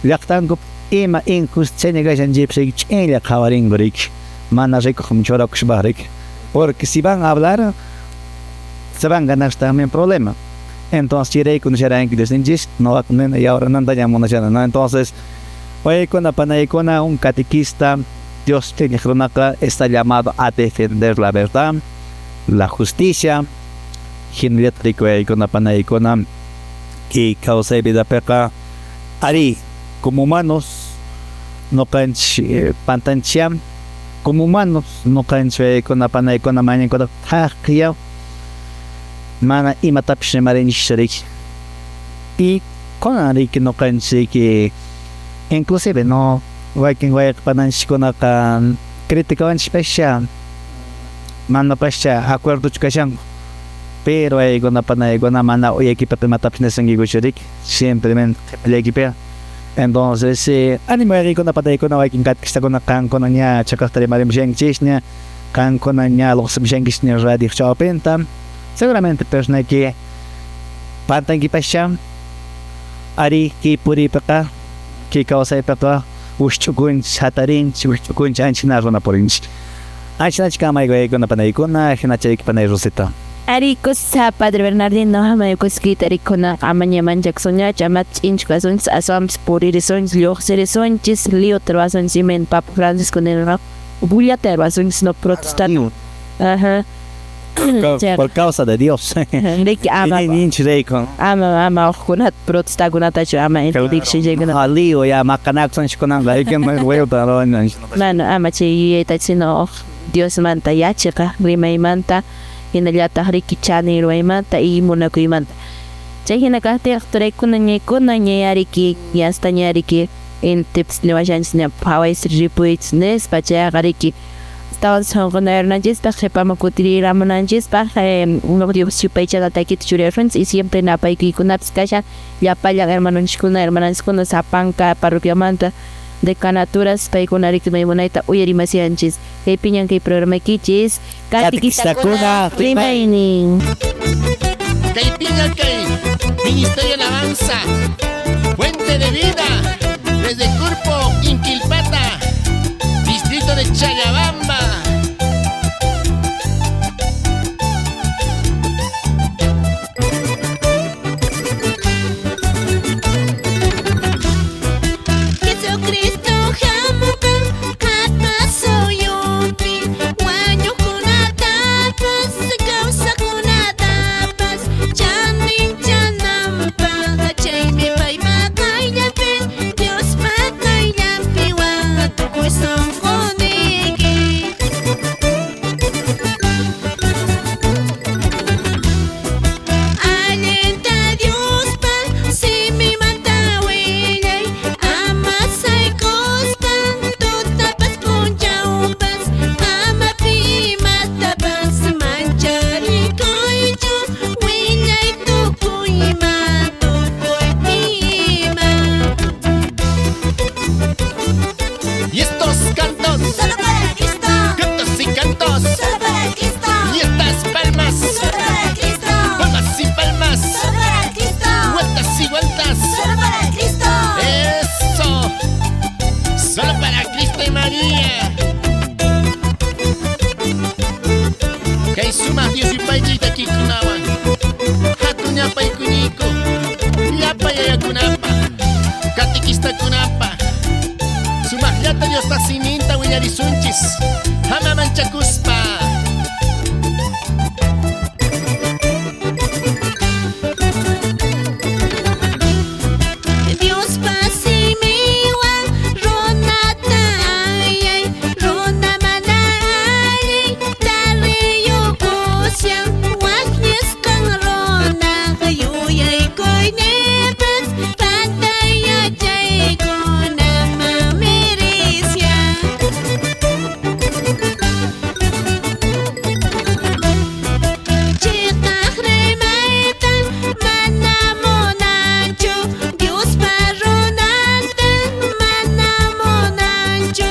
llaqtankupi ima injusticia kashan chaypas riki ch'inlla qhawarinku riki. Mana rikuqman churakushpaqa riki. Porque si van a hablar, se van a ganar también problema. Entonces chayrayku nisharanki Diosninchis nuqaqa nina yawranantaña munashani, ¿no? Entonces, waykuna panaykuna, un catequista, Dios ch'iñaq runaqa está llamado a defender la verdad, la justicia, hinallataq riki waykuna panaykuna kay kawsay vidapiqa ari como humanos ñuqanchik pantanchiklla, como humanos ñuqanchik waykuna panaykuna mañankuta thaklla mana imatapis rimarinchikchu riki. Y kunan riki ñuqanchik riki inclusive no wakin wayqa pananchikkunaqa criticawanchikpashcha manapashcha acuerdochu kashanku, pero waykuna panaykuna mana uyaykipiqa imatapis nisunkichu riki, simplemente qhipallaykipiqa. Entonces, ánimo waykuna panaykuna wakin catequistakuna qankuna ña chiqaqta rimarimushankichisña, qankuna ña lluqsimushankichisña radio chawpinta, seguramente personayki pantankipashcha, ari kay puriypiqa, kay kawsaypiqa wikch'ukunchik, hatarinchik, wikch'ukunchik, ancha hina runa purinchik. Ancha kamayku waykuna panaykuna, hinachayki panay Rosita. Ari kusa Padre Bernardino hamay kuskita rikunaqa amaña manchakusunñachu, ama ch'inchu kasunchis, aswanpis puririsunchis, lluqsirisunchis, liwta ruwasunchis, imayna Papa Francisco nirqa, bullata ruwasunchis, no protestar. Ajá. Por causa de Dios. Riki ama Iñiyninchik rayku. ama ama hukkunata protestakunatachu ama entendikshun Liw ya maqanakusunchik kunanqa liwta ruwananchik. Mana ama chay yuyayta sino Diosmanta yachaqa rimaymanta hinallataq riki chanin ruwaymanta y munakuymanta. Chay hina kaqtinqa turaykuna ñaykuna ñayariki hasta ñariki intipas niwashanchis ña phawaysi ripuychis nispa chayqa riki Astawan sunqunayarunanchispaq qhipaman kutiriramunanchispaq Dios yupaychana takita churayarunchis y siempre napaykuykunapis kashan llapallan hermanonchiskuna hermananchiskuna sapanka parroquiamanta decanaturas paykuna riki maymunayta uyarimasianchis kaypiñan kay programaykichis Catequistakuna rimaynin. Kaypiña kay Ministerio de Alabanza, Fuente de Vida, desde Curpo, Inquilpata, distrito de Challabamba. Jesucristo hamuka qhapasuyupi wañuqkunatapas kawsaqkunatapas chanin chananpaq chaymi paypa qayllanpi Diospa qayllanpi watukuy sunquniyki. Allinta Diospa simimanta willay ama saykuspa tutapas p'unchawpas ama pimatapas mancharikuychu willay tukuyma tukuy ima. Y estos cantos, Solo para Cristo, cantos y cantos, solo para Cristo, y estas palmas, solo para Cristo, palmas y palmas, solo para Cristo, vueltas y vueltas. solo para Cristo. Eso, solo para Cristo y María. Kay sumaq Dios yupaychayta kikunawan, hatuñapay kuñiku, llapa yayakunapa, katequistakunapa, sumaqllata Diospa siminta willarisunchis, ama manchakuspa. Diospa simiwan runata ayay, runa mana allin tariyukushan, waqllisqan runaq yuyaykuyninpas pantay yachaykunaman mirishan. Chiqaq rimayta mana munanchu, Diospa runanta mana munanchu,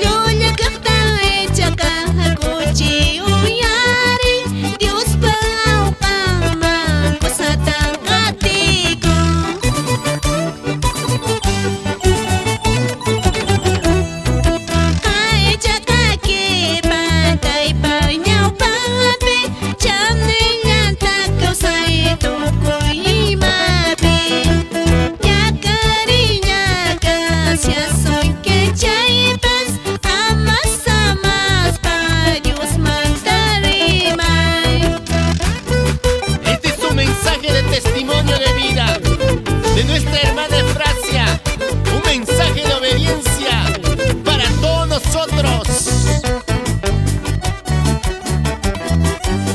llulla kaqta ichaqa kuchi uyari, Diospa awqanman kusatan qatikun. Kaychaqa kipantaypa ñawpanpi chanillanta kawsay tukuy imapi. Ñakariñaka siasunki chaypas amas amaspa Diosmanta rimay. Este es un mensaje de testimonio de vida de nuestra hermana Efrasia, un mensaje de obediencia para todos nosotros.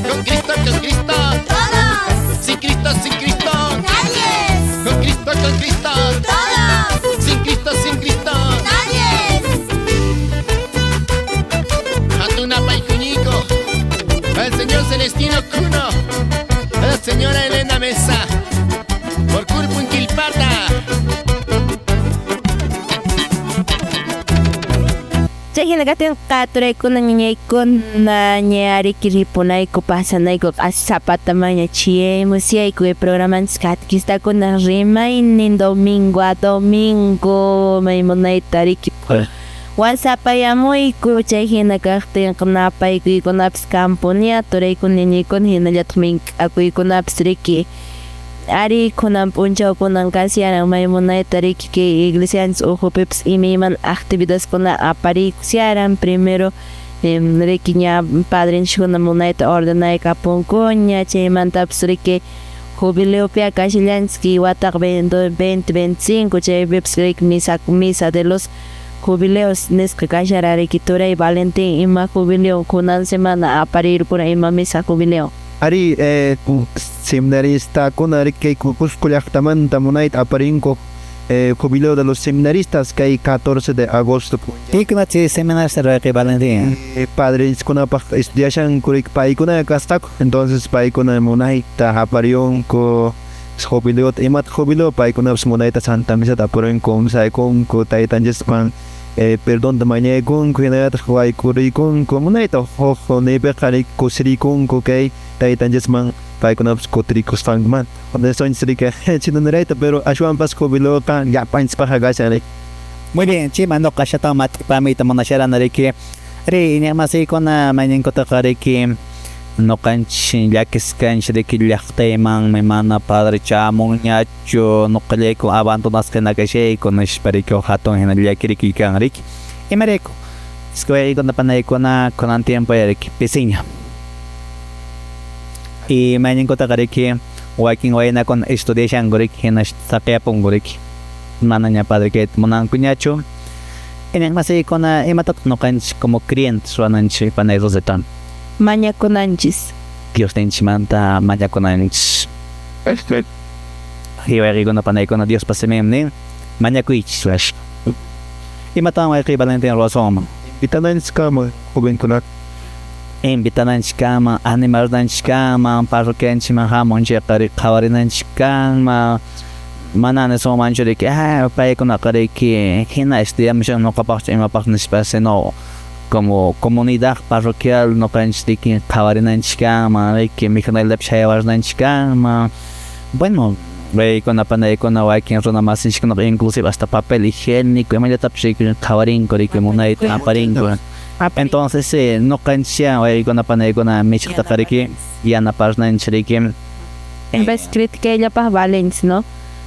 Con Cristo, con Cristo, Todos, sin Cristo, sin Cristo, nadie, con Cristo, con Cristo, todos, sin Cristo, sin Cristo. nadie. Hatuna Paycuñico, al señor Celestino Cuno, a la señora Elena Mesa, por Curpo Inquilpata. Chay hina kaqtinqa turaykuna ñañaykuna ñariki ripunayku pasanayku q'asapata maña chiyaymusyayku kay programanchis catequistakuna rimaynin domingo a domingo maymunayta riki wasapayamuyku chay hina kaqtinqa napaykuykunapis kampunia turaykuna ñañaykuna hinallataq mink'akuykunapis riki ari kunan p'unchawkunan kasharan maymunayta riki kay iglesianchis ukhupipis imaymana actividadeskuna apariykusharan primero riki ña padrinchiskuna munayta ordenaykapunkuña chaymantapas riki jubileopia kashallanchis kay wataqa 2025 chaypipas riki misa de los jubileos nisqa kasharan riki turay Valentín ima jubileo kunan semana aparirkuna ima misa jubileo. Ari seminaristakuna riki kay Cusco llaqtamanta munayta aparinku Jubileo de los seminaristas kay 14 de agosto. Pikuna chay seminarista raqi Valentín? Padreskunapaq estudiashanku riki paykuna kasqaku, entonces paykuna munayta apariyunku jubileota, imata jubileo paykunapas munayta Santa Misata aparinku, kumsaykunku taytanchisman perdonta mañaykunku, hinallataq waykurikunku munayta huk niypiqa riki kusirikunku kay taytanchisman paykunapas kutirikusqankumanta. Entonces riki chinanirayta, pero ashwanpas jubileoqa llapanchispaqqa kashan riki. Muy bien, chayman nuqa llatan mat'ipamiyta munasharani riki. Ri iñiqmasiykuna mayninkutaqa riki nuqanchik llakisqanchik riki llaqtaymanmi mana padre chamunñachu, nuqallayku abandonasqa hina kashayku nishpa riki hatun hina llakirikuy kan riki. Imarayku iskawaykuna panaykuna kunan tiempo riki pisiña. Y mayninkutaqa riki wakin waynakuna estudiashanku riki hinash saqiyapunku riki. Manaña padre kayta munankuñachu. Iñiqmasiykuna imatataq nuqanchik como creyentes ruwananchik panay Rosita? Mañakunanchis. Diosninchikmanta mañakunanchis. Wayqiykuna panaykuna Diospa siminmi nin mañakuychis nispa. Imatawan wayqiy Valentín ruwasunman? Invitananchis kanman jovenkunata. Invitananchik kanman, animarnanchik kanman, parroquianchikman hamun chayqa riki qhawarinanchik kanman. Mana nisunmanchu riki paykunaqa riki hina estudiamushan nuqapaqchu imapaq nishpa, sino como comunidad parroquial nuqanchik riki qhawarinanchik kanman, riki mikhunayllapish haywarnanchik kanman. Bueno, waykuna panaykuna wakin runa masinchikkunaqa inclusive hasta papel higiénico imallatapis riki qhawarinku riki munayta aparinku. Entonces nuqanchik waykuna panaykuna michiqtaqa riki yanaparnanchik riki. En vez criticayllapaq valenchis, ¿no?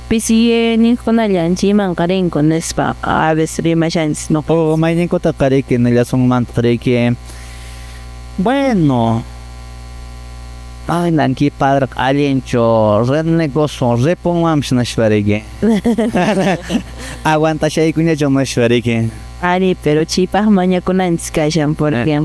Pisi niqkunallan chaymanqa rinku nispa a veces rimashanchis, ¿no? O mayninkutaqa riki nillasunmantaq riki bueno, ay nanki padre allinchu renegoso ripunmanpis nishpa riki. Aguantashaykuñachu nishpa riki. Ari, pero chaypaq mañakunanchis kashan porque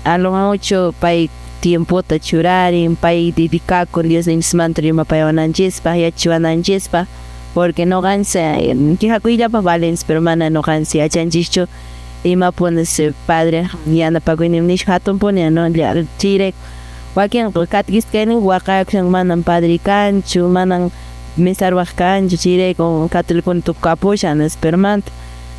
a lo mucho pay tiempota churarin, pay dedicakun Diosninchikmanta rimapaywananchispaq, yachachiwananchispaq, porque nuqanchis quejakuyllapaq valenchis, pero mana nuqanchis yachanchischu imapunis padre yanapakuynin nispa hatunpuni, ¿no? Chayrayku wakinqa catequista kaynin waqakushan manan padre kanchu, manan misa ruwaq kanchu, chayrayku católicokuna tukukapushan nispa, pero mana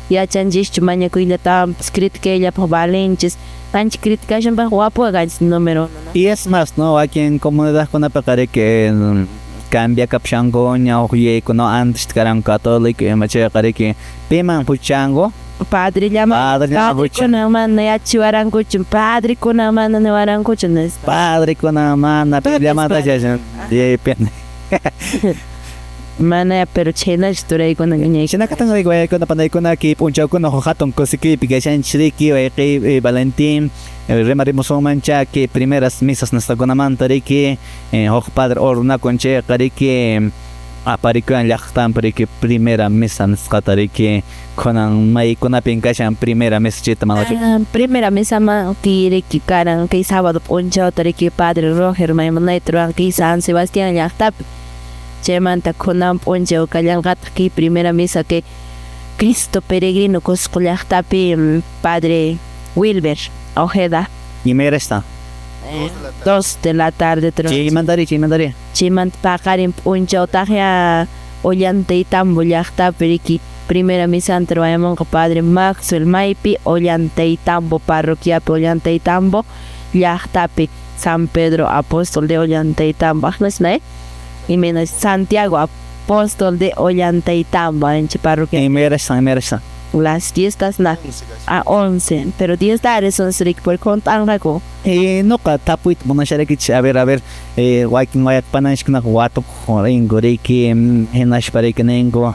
yachanchischu mañakuyllatapas criticayllapaq valenchis, qanchis criticashanpaq wapuqa kanchis número uno, ¿no? Y es más, ¿no? Wakin comunidadkunapiqa riki cambiakapushankuña huk yuyaykuna antes karanku católico ima chayqa riki piman huchanku? Padrellaman, Padrellaman huchan. padrekuna mana yachachiwarankuchu, padrekuna mana niwarankuchu nispa. Padrekuna mana pillamanta chashan. Mana, pero chhaynachu turaykuna ñañaykuna. Shinakatan riki waykuna panaykuna kay p'unchawkuna huk hatun kusikuypi kashanchik riki wayqiy Valentín rimarimusunman cha kay primeras misas nisqakunamanta riki huk padre ordenakun chayqa riki aparikuyan llaqtanpi riki primera misa nisqata riki kunan maykunapin kashan primera misa chayta manachu. Primera misa man riki karan kay sábado p'unchawta riki padre Roger maymunayta ruwan kay San Sebastián llaqtapi. Chaymanta kunan p'unchaw kallanqataq kay primera misa kay Cristo Peregrino Cusco llaqtapi padre Wilber Ojeda. Imayra está? 2 de la tarde. Chaymantari, chaymantari. Chaymanta paqarin p'unchawtaq ya Ollantaytambo llaqtapi riki primera misanta ruwayamunqa padre Maxwell Maypi Ollantaytambo parroquiapi Ollantaytambo llaqtapi San Pedro Apóstol de Ollantaytambo aqnasna imayna Santiago Apóstol de Ollantaytambo ancha parroquia. Imayra está, imayra está. Las fiestas na a 11, pero 10 tarde son riki por contanqaku. Nuqa tapuyta munasharaykichis, a ver, wakin wayaqpananchikkunaqa watukuq rinku riki hinaspa riki ninku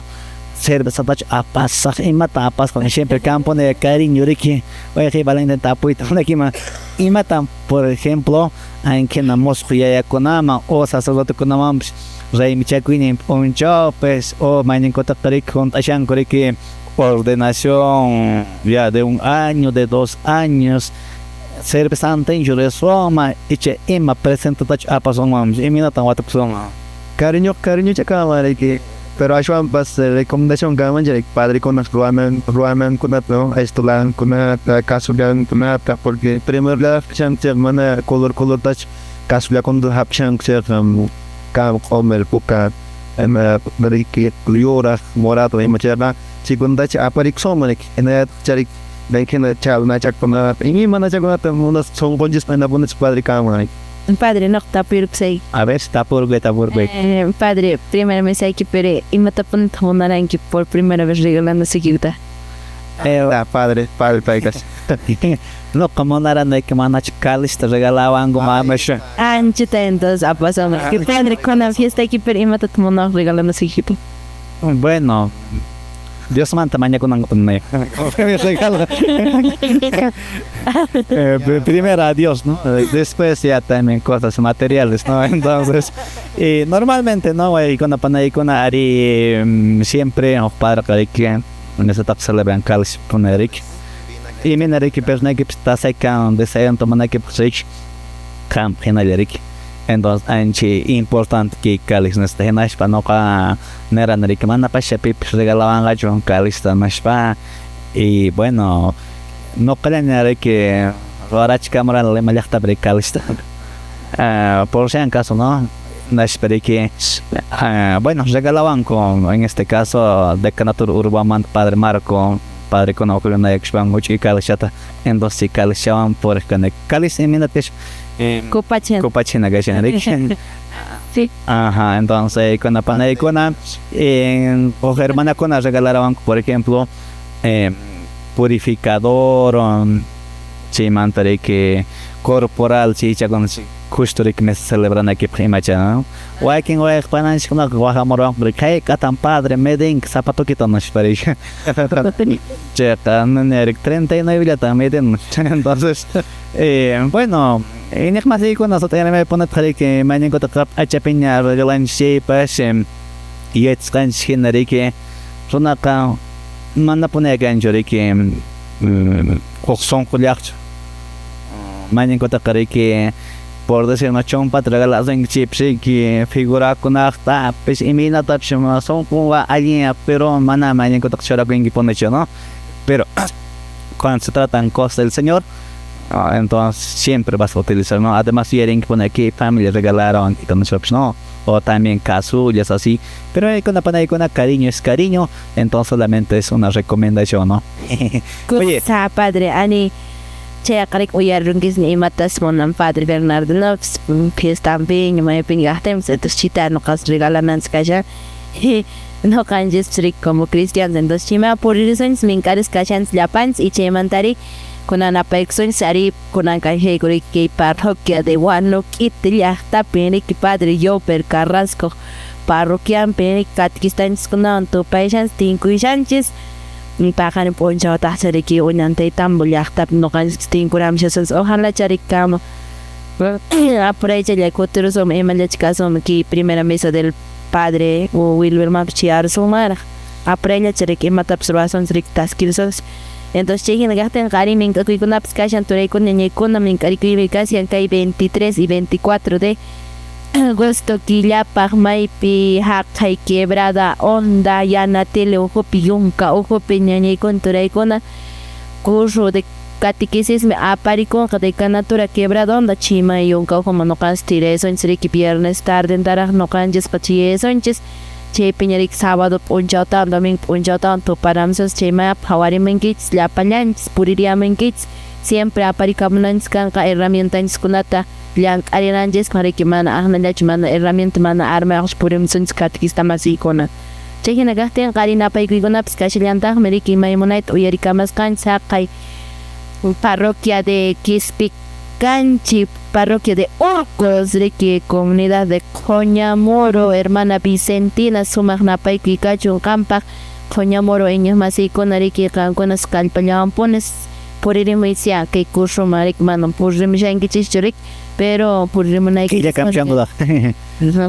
cervezatachu apasaq imata apasaq siempre kampuni cariño riki wayqiy Valentín tapuyta munaykiman imatan por ejemplo ankina musquq yayakunaman o sacerdotekunamanpis raymichakuynin p'unchawpis o mayninkutaqa riki hunt'ashanku riki ordenación ya de un año, de 2 años, cervezantinchu risunman icha ima presentatachu apasunmanpis imaynatan watukusunman? Cariño, cariñocha kanman riki. Pero ashwanpas recomendación kanman chay padrekuna ruwanankunata, ¿no? Estulankunata, kasullakunata, porque primer lugar mana color colortachu kasullakunata hap'ishanku chayqa kan q'umir puka ima riki yuraq morado ima chayqa chaykunatachu aparikusunman riki hinallataq charik hina chalnachakunata imaymanachakunata munaspa sunqunchispa hinapunichu padre kanman. Padre, no tapurkusay. A ver, tapurkuy, tapurkuy. Padre, primera misaykipi imatapunitaq munaranki por primera vez regalanasykita? Padre, padre paykas. Noqa munarani manachu calista regalawanku mamasha. Anchata entonces apasamos. Padre, kunan fiestaykipi imatataq munawaq regalanasaykita? Bueno, Diosmanta mañakunanku regalo. Primero a Dios, ¿no? Después ya también cosas materiales, ¿no? Entonces, y normalmente, ¿no? Waykuna panaykuna ari siempre huk padre que nesataq celebran cáliz ponerik. Y mina riki pernayki tasaykan desayuno tomanaykipaq riki qamp hinalla riki. Entonces ancha importante que cáliz nesta hinaspa noqa nirani riki manapascha pipis regalawanqachu calista nishpa. Y bueno, noqallani riki ruwarachkamurani Lima llaqtapi riki calista. Por si acaso, ¿no? Nishpa riki bueno, regalawanku en este caso decanatura Urubamanta Padre Marco, padre kuna uqllanaykushpan huch'uy calishata, entonces calishawan puriq kani. Cáliz imaynatash Kupachina. Kupachina kashan riki. Sí. Ajá, entonces kuna panaykuna huk hermanakuna regalawanku por ejemplo purificador chaymanta riki corporal chaychakuna justo riki misa celebranaykipaq imacha, ¿no? Wakin wayq pananchikkunaqa waqhamurwanku riki hayk'atan padre medinki zapatokita nishpa riki. Chayqa nini riki 39 llatan medin. Entonces bueno, iñiqmasiykuna sut'iyarimaypunataq riki mayninkuta p'achapiña regalanchik chaypas yachasqanchik hina riki runaqa manapuni kanchu riki huk sunqullaqchu. Mayninkutaqa riki por decir no chumpata regalasunki chaypis riki figurakunaqtapis imaynatapish sunqunwan allin pero mana mayninkutaqa churakunkipunichu, ¿no? Pero cuando se tratan cosas del Señor, entonces siempre vas a utilizar, ¿no? Además yuyarinki aquí familia regalaron ¿no? O también casullas así, pero con panaykuna cariño es cariño, entonces solamente es una recomendación, ¿no? Oye, padre, ani chayqa riki uyarirunkisña imatas munan padre Bernardo López fiestanpiña maypiña kaqtinpas entonces chita noqas regalananchis kashan noqanchis riki como cristianos entonces chayman puririsunchis mink'arisqa kashanchis llapanchis y chaymantari kunan apaykusunchis ari kunan kashayku riki kay parroquia de Huanoquite llaqtapi riki padre Yoper Carrasco parroquianpi riki catequistanchiskunawan tupayashanchis tinkuyashanchis paqarin p'unchawtaqcha riki Ollantaytambo llaqtapi noqanchis tinkuramishashanchis ojalá riki kama apuraychalla kutirusunman imallachi kasunman kay primera misa del padre o Wilbermanpis chayarisunmanraq apurayllacha riki imatapas ruwasunchis riki taskirisunchis. Entonces chay hina kaqtinqa qhari mink'akuykunapas kashan turaykuna ñañaykuna mink'arikuymi kashan kay 23 y 24 de agosto killapaq maypi haqhay quebrada onda yana tele ukhupi yunka ukhupi ñañaykuna turaykuna curso de catequisismi aparikunqa decanatura quebrada onda chayman yunka ukhuman noqanchis tirayasunchis riki viernes tardentaraq noqanchisqa chayasunchis chaypiña riki sábado p'unchawtawan domingo p'unchawtawan tuparamusunchis chayman phawarimunkichis llapallanchis puririamunkichis siempre aparikamunanchis kanqa herramientanchiskunata llank'arinanchispaq riki mana aqnallachu mana herramienta mana armayuqchu purimusunchis catequista masiykuna. Chay hina kaqtinqa ari napaykuykunapas kashallantaqmi riki maymunayta uyarikamasqanchis haqay parroquia de Quispicanchi, parroquia de Urcos, riki comunidad de Coñamoro, hermana Vicentina sumaq napaykuy kachun qampaq Coñamoro iñiqmasiykuna riki qankunas kallpallawanpunis puririmuysya kay cursoman riki manam puririmushankichischu riki pero puririmunaykichis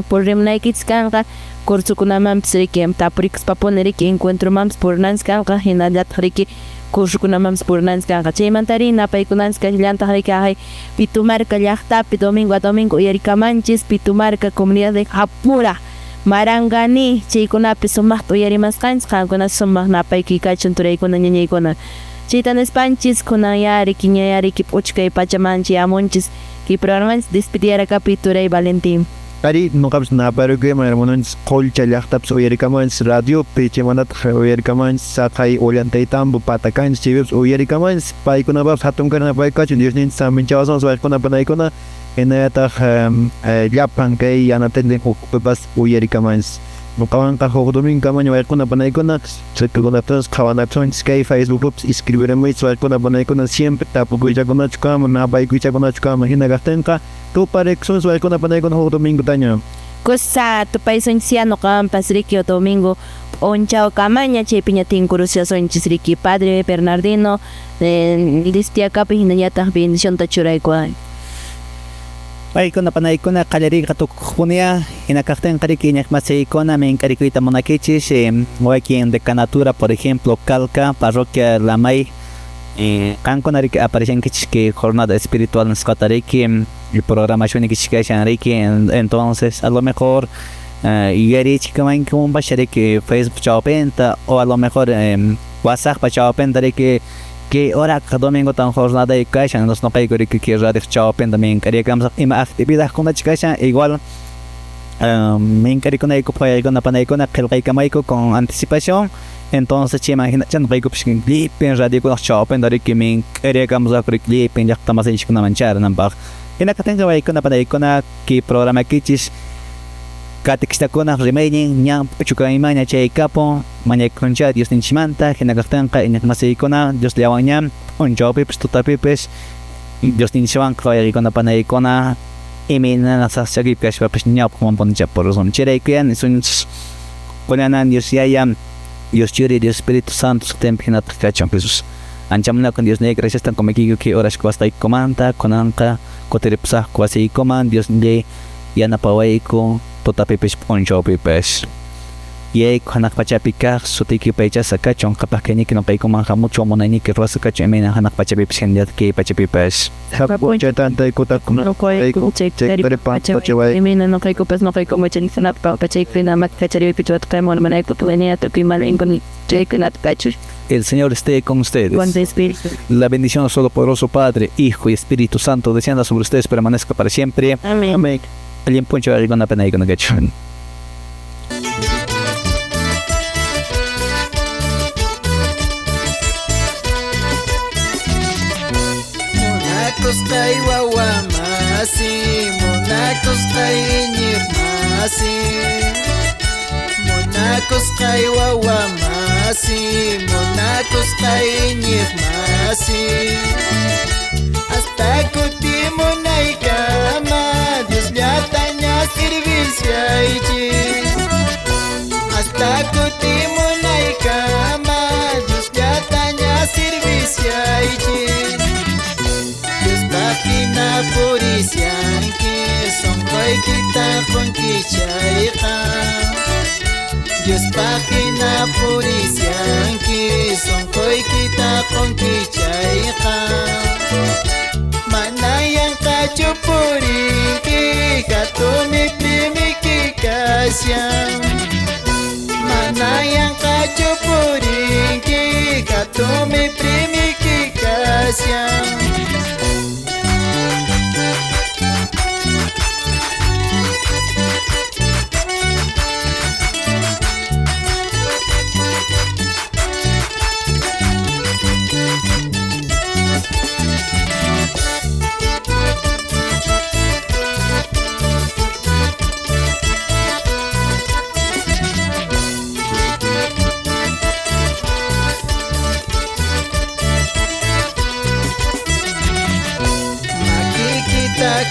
puririmunaykichis kanqa cursokunamanpis riki tapurikuspapuni riki encuentromanpis purinanchis kanqa hinallataq riki cursokunamanpis purinanchis kanqa chaymantari napaykunanchis kashallantaq riki hay Pitumarca llaqtapi domingo a domingo uyarikamanchis Pitumarca comunidad de Japura Marangani chaykunapi sumaqta uyarimasqanchis qankuna sumaq napayki kachun turaykuna ñañaykuna chayta nispanchis kunan yariki ñayariki p'uchkay pachamanchis yamunchis kay programanchis despediyarakapi turay Valentín. Ari noqapis naparukuyman hermanonchis Qolcha llaqtapis uyarikamanchis radiopi chaymantataq uyarikamanchis saqay Ollantaytambo Patacanchis chaypipas uyarikamanchis paykunapapis hatun karna paykachun Diosninchis saminchawasunchis waykuna panaykuna hinallataq llapan kay yanatenden ukhupipas uyarikamanchis noqawanqa huk domingo kamaña waykuna panaykuna chaykunapipas qhawanakusunchis kay Facebookpis escribiramuychis waykuna panaykuna siempre tapukuychakunachu kama napaykuychakunachu kama hina kaqtinqa tuparikusunchis waykuna panaykuna huk domingo taña. Kusa tupaysunchis noqawanpas riki domingo p'unchaw kamaña chaypiña tinkurushasunchis riki Padre Bernardino listiakapi hinallataq bendicionta churaykuwan. Paykuna panaykuna qallariyqa tukuqpunya hina kaqtinqa riki iñiqmasiykuna mink'arikuyta munakichis wakin decanatura por ejemplo Calca parroquia Lamay qankuna riki aparishankichis kay jornada espiritual nisqata riki el programa shunikichis kashan riki entonces a lo mejor yuyarichikamankumanpas riki Facebook chawpinta o a lo mejor WhatsApp chawpinta riki que hora domingo tan jornada y kashan nos no caigo riki que radio chawpinta mink'ariyakamusaq ima actividadkunachu kashan igual mink'arikunayku paykuna panaykuna qillqaykamayku con anticipación entonces chayman hinachan noqaykupis llipin radiokunaq chawpinta riki mink'ariyakamusaq riki llipin llaqtamasinchikkunaman charananpaq hina kaqtinqa waykuna panaykuna kay programakichis katikishtakunaq rimaynin ñan p'uchukaymanña chaykapun mañaykuncha Diosninchikmanta hina kaqtinqa iñiqmasiykuna Diosllawan ñan p'unchawpipis tutapipis Diosninchikwanqa wayaykuna panaykuna imaynana sasachakuypi kashpapish ñawpaqman punichapurisun chayraykuyan nisunchis qullanan Dios Yaya Dios Churi Dios Espíritu Santo sutinpi hinataq kachun Jesús ancha munakun Diosniyki graciastan kumakiyku kay horashkuwasqaykumanta kunanqa kutiripusaqku wasiykuman Diosnillay yanapawayku tutapipis p'unchawpipis yayku hanaq pachapi kaq sutiyki paychasqa kachun qhapaq kayniyki noqaykuman hamuchun munayniyki ruwasqa kachun imayna hanaq pachapipis hinallataq kay pachapipis. Imayna noqaykupas noqayku muchanikunapaq pachaykuna makacharipi chuwatqamun manayku tuwaniya tukuy malwinkuna chaykunata kachuy. El Señor esté con ustedes. Con tu espíritu. La bendición del Todopoderoso Padre, Hijo y Espíritu Santo descienda sobre ustedes, permanezca para siempre. Amén. Amén. Allin p'unchaw allikuna panaykuna kachun. Munakusqay wawa masi, munakusqay iñiq masi. Munakusqay wawa masi, munakusqay iñiq masi. Hasta kutimunaykama Diosllataña serviciaychis. Hasta kutimunaykama Diosllataña serviciaychis. Diospaq hina purisyanki sunquykita qunki chayqa. Diospaq hina purisyanki sunquykita qunki chayqa. Mana yanqachu purinki hatumi primiki kashan. Mana yanqachu purinki hatumi primiki kashan.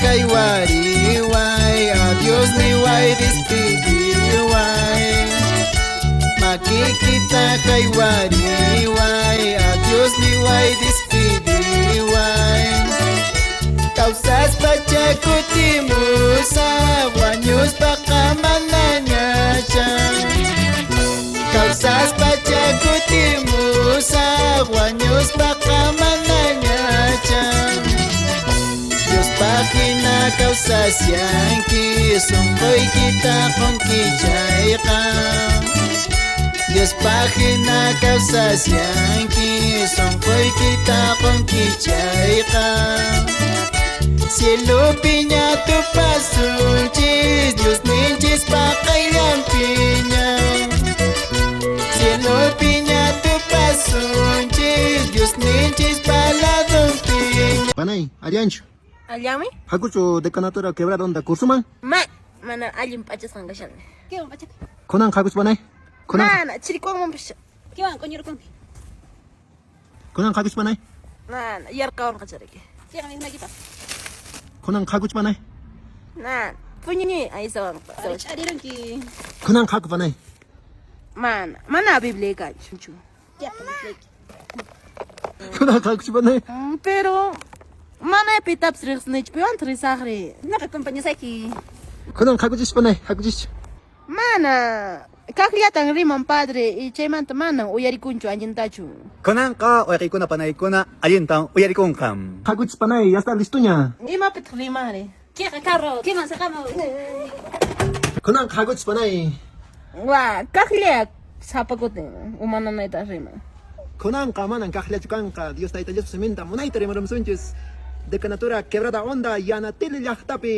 Kaywariyay, adiós niway despediway. Makikita kaywariyay, adiós niway despediway. Kawsaspa chakutimusaq, wañuspa qamanañacha. Kawsaspa chakutimusaq, wañuspa qamanañacha. Diospaq hina kawsasyanki sunquykita qunki. qonki chayqa Diospaq hina kawsasyanki sunquykita qonki chayqa Cielopiña tupasunchis Diosninchis paqayllanpiña Cielopiña tupasunchis Diosninchis paladunpiña Panay, allanchu. Allami? Hakuchu decanatura quebrada onda kursuman? Ma, mana allin p'achasqan kashani. Kiwan p'achaka. Kunan hakuchu panay. Kunan Mana, chirikuwanmanpas. Kiwan q'uñurqunki. kunan hakuchu panay. Mana, yarqawanqa chariki. Kiwan mikhunaykipaq. Kunan hakuchu panay. Mana, puñuni aysawanqa. Ch'arirunki. Kunan haku panay. Mana, mana Biblia kanchu. Llapa Bibliayki. Kunan hakuchu panay. Pero mana pitapis riqsinichu, piwantaq risaqri? Noqa compañasayki. Kunan hakuchis panay, hakuchis. Mana, kaqllatan riman padre y chaymanta manan uyarikunchu allintachu. Kunanqa wayqiykuna panaykuna allintan uyarikunqam. Hakuchis panay, ya está listoña. Imapitaq rimanri? Kiqa carro, kiman saqamuy. Kunan hakuchis panay. Wa, kaqlla sapa kutin uma nanayta riman. Kunanqa manan kaqllachu kanqa Dios tayta Dios siminta munayta rimaramsunchis. Decanatura quebrada onda yanatili llaqtapi.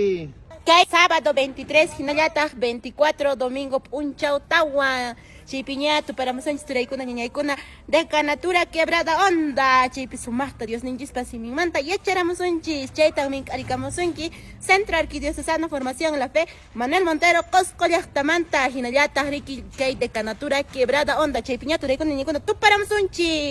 Kay sábado 23 hinallataq 24 domingo p'unchaw tawa chaypiña tuparamusunchis turaykuna ñañaykuna decanatura quebrada onda chaypi sumaqta Diosninchispa siminmanta yacharamusunchis chaytan mink'arikamusunki Centro Arquidiocesano Formación La Fe Manuel Montero Qosqo llaqtamanta hinallataq riki kay decanatura quebrada onda chaypiña turaykuna ñañaykuna tuparamusunchis.